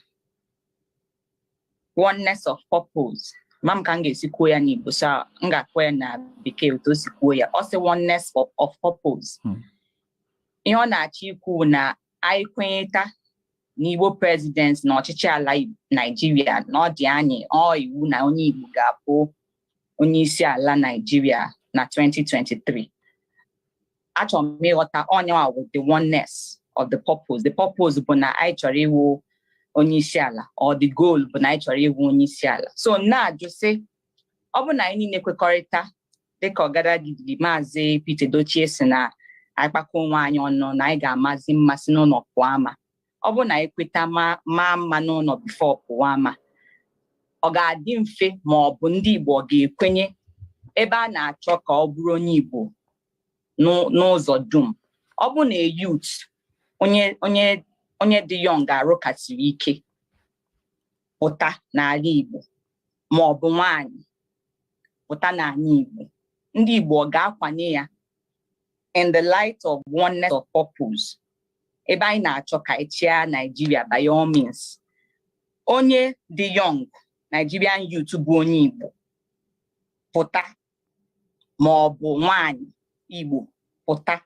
Speaker 3: oneness of purpose. Ma m ka m ga-esi kwuo ya n'Igbo, so m ga-akpọ ya na bekee otu o si kwuo ya. Ọ sị oneness of purpose. Ihe ọ na-achọ ikwu na anyị kwenyeta na Igbo president na ọchịchị ala Naijiria, na ọ dị anyị ọ iwu na onye Igbo ga-abụ onye isi ala Naijiria na 2023. Achọrọ m ịghọta onye with the oneness of the purpose. The purpose bụ na anyị chọrọ iwu onye isi ala, or the goal bụ na anyị chọrọ iwu onye isi ala. So na-ajụ sị, ọ bụ na anyị niile kwekọrịta, dịka Ọgadagidi Maazị Peter Dochie si na anyị kpakọ onwe anyị ọnụ na anyị ga-amazi mmasị n'ụlọ pụọ ama, ọ bụ na anyị kweta maa mma n'ụlọ before pụọ ama, ọ ga-adị mfe ma ọ bụ ndị Igbo ọ ga-ekwenye ebe a na-achọ ka ọ bụrụ onye Igbo n'ụzọ dum? Ọ bụ na youth, onye dị young, arụ kasiri ike pụta n'ala Igbo, ma ọ bụ nwanyị pụta n'ala Igbo, ndị Igbo ọ ga-akwanye ya in the light of oneness of purpose, ebe anyị na-achọ ka anyị chịa Nigeria by all means, onye dị young Nigerian youth bụ onye Igbo pụta, ma ọ bụ nwanyị Igbo pụta,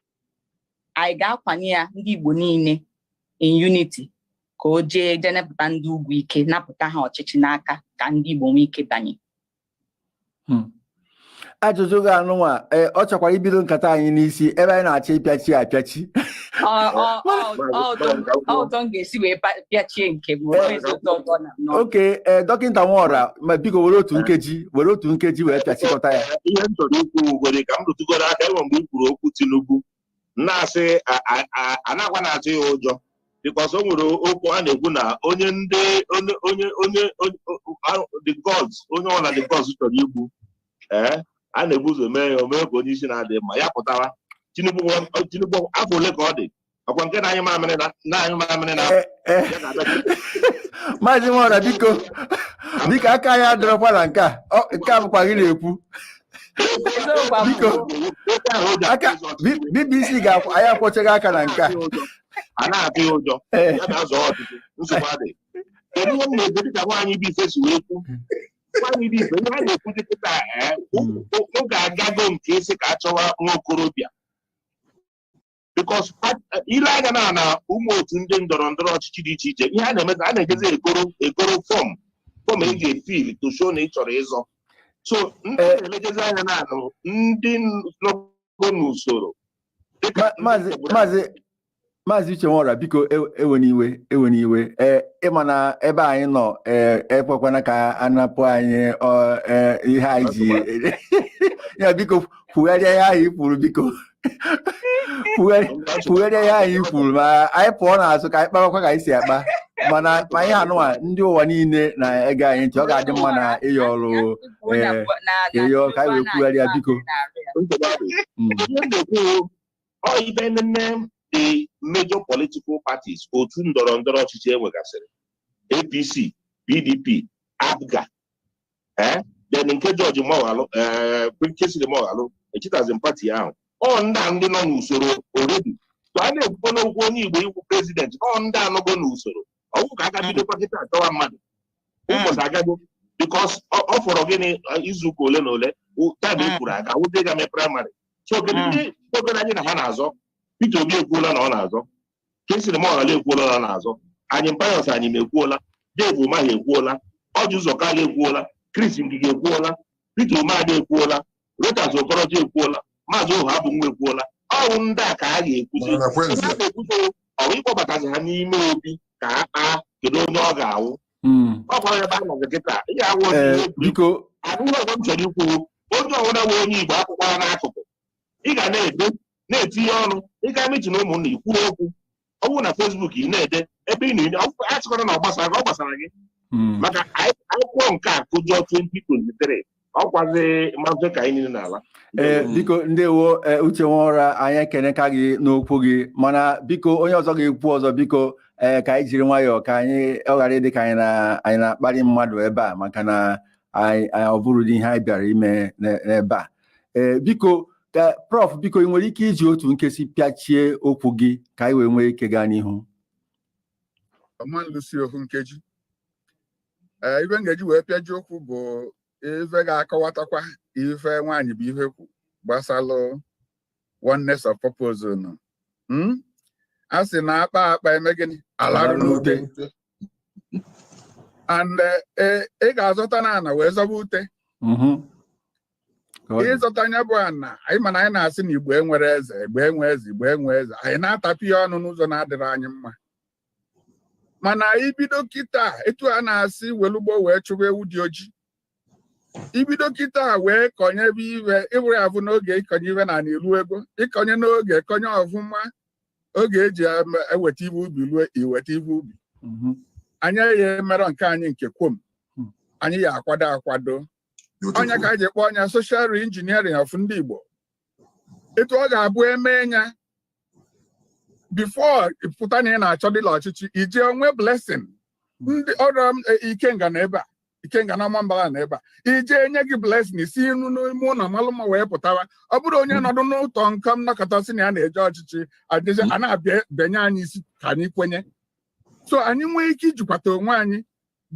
Speaker 3: anyị ga-akwanye ya, ndị Igbo niile in unity? Ka o jee jee nepụta ndị ugwu ike, napụta ha ọchịchị n'aka, ka ndị Igbo nwee ike banye.
Speaker 1: Ajụjụ gị anụnwa, ee, ọ chọkwara ibido nkata anyị n'isi ebe anyị na-achọ ịpịachi apịachi.
Speaker 3: Ọ ụtọ m ga-esi wee pịachie nke m ezi ụtọ ụtọ na n'ọnụ.
Speaker 1: Oke, ee, Dọkịta Nwora, ma biko were otu nkeji, were otu nkeji wee pịachikọta ya.
Speaker 4: Ihe m chọrọ ikwu ugoro ka m rụtụgoro aka, enwe mgbe i kwuru okwu Tinubu, na-asị anakwa na-atụ ya ụjọ, because o nwere okwu a na-ekwu na onye ndị onye onye onye the gods, onye ọbụla the gods chọrọ igbu, ee, a na-ebu ụzọ mee ya o mee ka onye isi na-adị mma ya pụtara. Tinubu, Tinubu afọ ole ka ọ dị? Ọkwa nke na-anyụ mamịrị na-anyụ mamịrị na ya ga-abịa.
Speaker 1: Maazị Nwora, biko, biko, aka anyị adịrọkwa na nke a. Nke a bụkwa gị na-ekwu.
Speaker 3: Eziokwu.
Speaker 1: Biko.
Speaker 4: Okwu ahụ o ji
Speaker 1: aka
Speaker 4: akpụ ụzọ ọchịchị.
Speaker 1: BBC ga-akwụ anyị akwọchaghị aka na nke a.
Speaker 4: A na-atụ ya ụjọ. Ya na-azọ ọchịchị, nsogbu adịghị. Kedu ihe m na-ekwu? Dịka nwaanyị bụ ife si wee kwu, nwaanyị bụ ife, ihe a na-ekwu kịta, ee, oge agago nke isi ka a chọwa nwa okorobịa, because ile anya na ụmụ otu ndị ndọrọ ndọrọ ọchịchị dị iche iche, ihe a na-eme, a na-ejezi egoro form eji e fill to show na ị chọrọ ịzọ. So ndị na-elejezi anya na ndị nọgo n'usoro dịka
Speaker 1: Maazị Maazị Uche Nwora, biko, ewe n'iwe, ewe n'iwe. Ee, ịma na ebe anyị nọ, ee, ekwekwana ka a napụ anyị ee, ihe anyị ji ya. Biko kwugharịa ihe ahụ i kwuru, biko kwugharịa ihe ahụ i kwuru, ma anyị pụọ n'azụ ka anyị kpawakwa ka anyị si akpa. Mana ma ihe anụnwa, ndị ụwa niile na-ege anyị ntị, ọ ga-adị mma na ịyọ ọrụ, ee, ịyọ ka anyị wee kwugharịa, biko.
Speaker 4: Nsogbu adịghị. Ihe m na-ekwu, ọ ibe nene the major political parties, otu ndọrọ ndọrọ ọchịchị enwegasịrị, APC, PDP, APGA, eh, then nke George Moghalu, eh, Kingsley Moghalu, echitazim party ahụ. Ọ ndị a ndị nọ n'usoro already. So a na-ekwukwo n'okwu onye Igbo ikwu president, ọ ndị anọgo n'usoro ọgwụ ka aka bidokwa kịta achọwa mmadụ. Ụbọchị agago, because ọ fọrọ gịnị, izu ụka ole na ole, time e kwuru aga wụzie ga mee primary. So kedu ndị obere anyị na ha na-azọ? Peter Obi ekwuola na ọ na-azọ, Kingsley Moghalu ekwuola na ọ na-azọ, anyị Pius anyị ekwuola, Dave Umahi ekwuola, Orji Uzor Kalu ekwuola, Chris Ngige ekwuola, Peter Umeadị ekwuola, Rochas Okorocha ekwuola, Maazị Ohu Abụnwa ekwuola. Ọwụ ndị a ka a ga-ekwuzi.
Speaker 2: Mana
Speaker 4: Ihe a na-ekwuzi, ọ bụ ịkpọbatazi ha n'ime obi ka ha kpaa kedu onye ọ ga-awụ. Ọ gwara ebe a nọzi kịta ihe awụ onye
Speaker 1: Ee,
Speaker 4: ihe egwuregwu.
Speaker 1: Biko.
Speaker 4: Adịghị ọzọ m chọrọ ikwu, onye ọbụla nwe onye Igbo akwụkwọ n'akụkụ, ị ga na-ede, na-etinye ọnụ. Ị ga meeting ụmụnna, ikwuru okwu. Ọ bụrụ na Facebook ị na-ede ebe ị na achịkọrọ na ọ gbasara gị, ọ gbasara gị. Maka anyị akwụkwọ nke a kụjọ 2023, ọkwazi mmafe ka anyị niile n'ala.
Speaker 1: Ee, biko, ndewo. Ee, Uche Nwora, anyị ekeneka gị n'okwu gị, mana biko, onye ọzọ ga-ekwu ọzọ, biko, ee, ka anyị jiri nwayọọ ka anyị ọ ghara ịdị ka anyị na-akparị mmadụ ebe a, maka na anyị ọ bụrụ ihe anyị bịara ime n'ebe a. Ee, biko, ka Prof, biko, ị nwere ike iji otu nkesi pịachie okwu gị ka anyị wee nwee ike gaa n'ihu?
Speaker 5: Ọma nlụsi ohu nkeji. Ee, ife m ga-eji wee pịaji okwu bụ ife ga-akọwatakwa ife nwaanyị bụ ife kwu gbasalụ oneness of purpose nọ. A sị na akpa akpa eme gịnị? Alarụ n'ute. And ị ga-azọta na ana wee zọba ute.
Speaker 1: Ka ọ dị.
Speaker 5: Ịzọta anya bụ ana anyị, mana anyị na-asị na Igbo enwere eze, Igbo enwe eze, Igbo enwe eze. Anyị na-atapị ya ọnụ n'ụzọ na-adịrị anyị mma, mana ibido kịta, etu a na-asị welugbo wee chụba ewu dị ojii, ibido kịta wee kọnyebe iwe, ịbụrụ ya bụ n'oge ịkọnye iwe na ana ilu ego, ịkọnye n'oge, kọnye ọfụma, oge eji eweta ibe ubi rue, iweta ibe ubi. Anyị ya emerọ nke anyị nke kwom. Anyị ya akwado akwado ọnya ka anyị ji kpọọ ọnya social reengineering of ndị Igbo, etu ọ ga-abụ eme ya before pụta na ị na-achọ dịla ọchịchị, ije onwe blessing ndị ọrụ m, ikenga na ebe a, ikenga na ọmambala na ebe a, ije nye gị blessing, isi inu n'ime ụlọ malụ mma wee pụtawa. Ọ bụrụ onye nọdụ n'ụtọ nkọm nnọkọta sị na ya na-eje ọchịchị, adịzi a na-abịa benye anyị isi ka anyị kwenye. So anyị nwee ike ijikwata onwe anyị,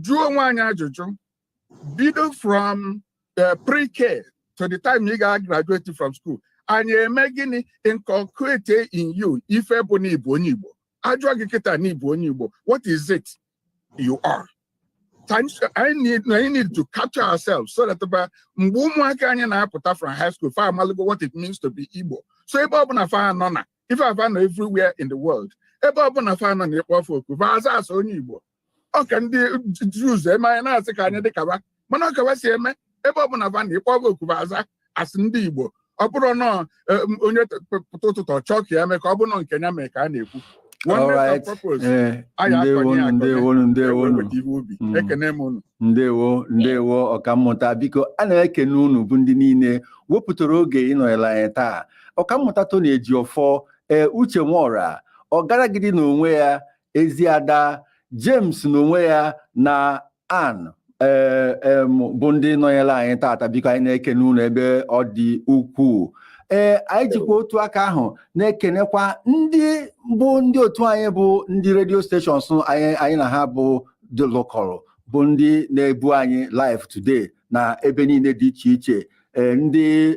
Speaker 5: jụọ onwe anyị ajụjụ, bido from pre-K to the time you ga graduate from school. Anyị eme gịnị? Inculcate in you ife bụ na ịbụ onye Igbo. Ajụọ gị kịta na ịbụ onye Igbo, what is it you are? I need to capture ourselves so that mgbe ụmụaka anyị na-apụta from high school, fa amalụgo what it means to be Igbo. So ebe ọbụla fa nọ na ife afa nọ, everywhere in the world, ebe ọbụla fa nọ na ịkpọ ofe oku, fa aza asa onye Igbo. Ọ ka ndị Jews eme anyị na-asị ka anyị dị kaba, mana ọ kaba si eme, ebe ọbụla fa na ịkpọ ofe oku, fa aza asị ndị Igbo. Ọ bụrụ nọọ onye pụta ụtụtụ chọọ ka ya mee ka ọ bụ nọ nke ya mee ka a na-ekwu oneness of purpose. Anyị akọnye
Speaker 1: Ndewonu.
Speaker 5: Akọnye
Speaker 1: Ndewonu, ndewonu.
Speaker 5: weta ihe ubi. Ekene m unu.
Speaker 1: Ndewo, ndewo, ọkammụta. Biko, a na-ekene unu bụ ndị niile wepụtara oge ịnọnyere anyị taa. Ọkammụta Tony Ejiofor, ee, Uche Nwora, Ọgaragidi n'onwe ya, Eziada James n'onwe ya na Ann, ee, bụ ndị nọnyere anyị taata. Biko, anyị na-ekene unu ebe ọ dị ukwuu. Ee, anyị jikwa otu aka ahụ na-ekenekwa ndị bụ ndị otu anyị, bụ ndị radio stations anyị, anyị na ha bụ dị lụkọrọ, bụ ndị na-ebu anyị live today na ebe niile dị iche iche, ndị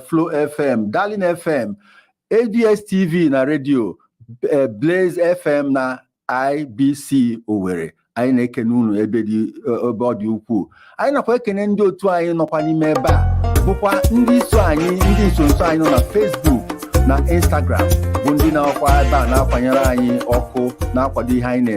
Speaker 1: Flow FM, Darling FM, ABS TV na redio Blaze FM na IBC Owerri. Anyị na-ekene unu ebe ọ dị ukwuu. Anyị nakwa ekene ndị otu anyị nọkwa n'ime ebe a, bụkwa ndị so anyị, ndị nsonso anyị nọ na Facebook na Instagram, bụ ndị na-akwa ebe a na-akwanyere anyị ọkụ, na-akwado ihe anyị na-eme.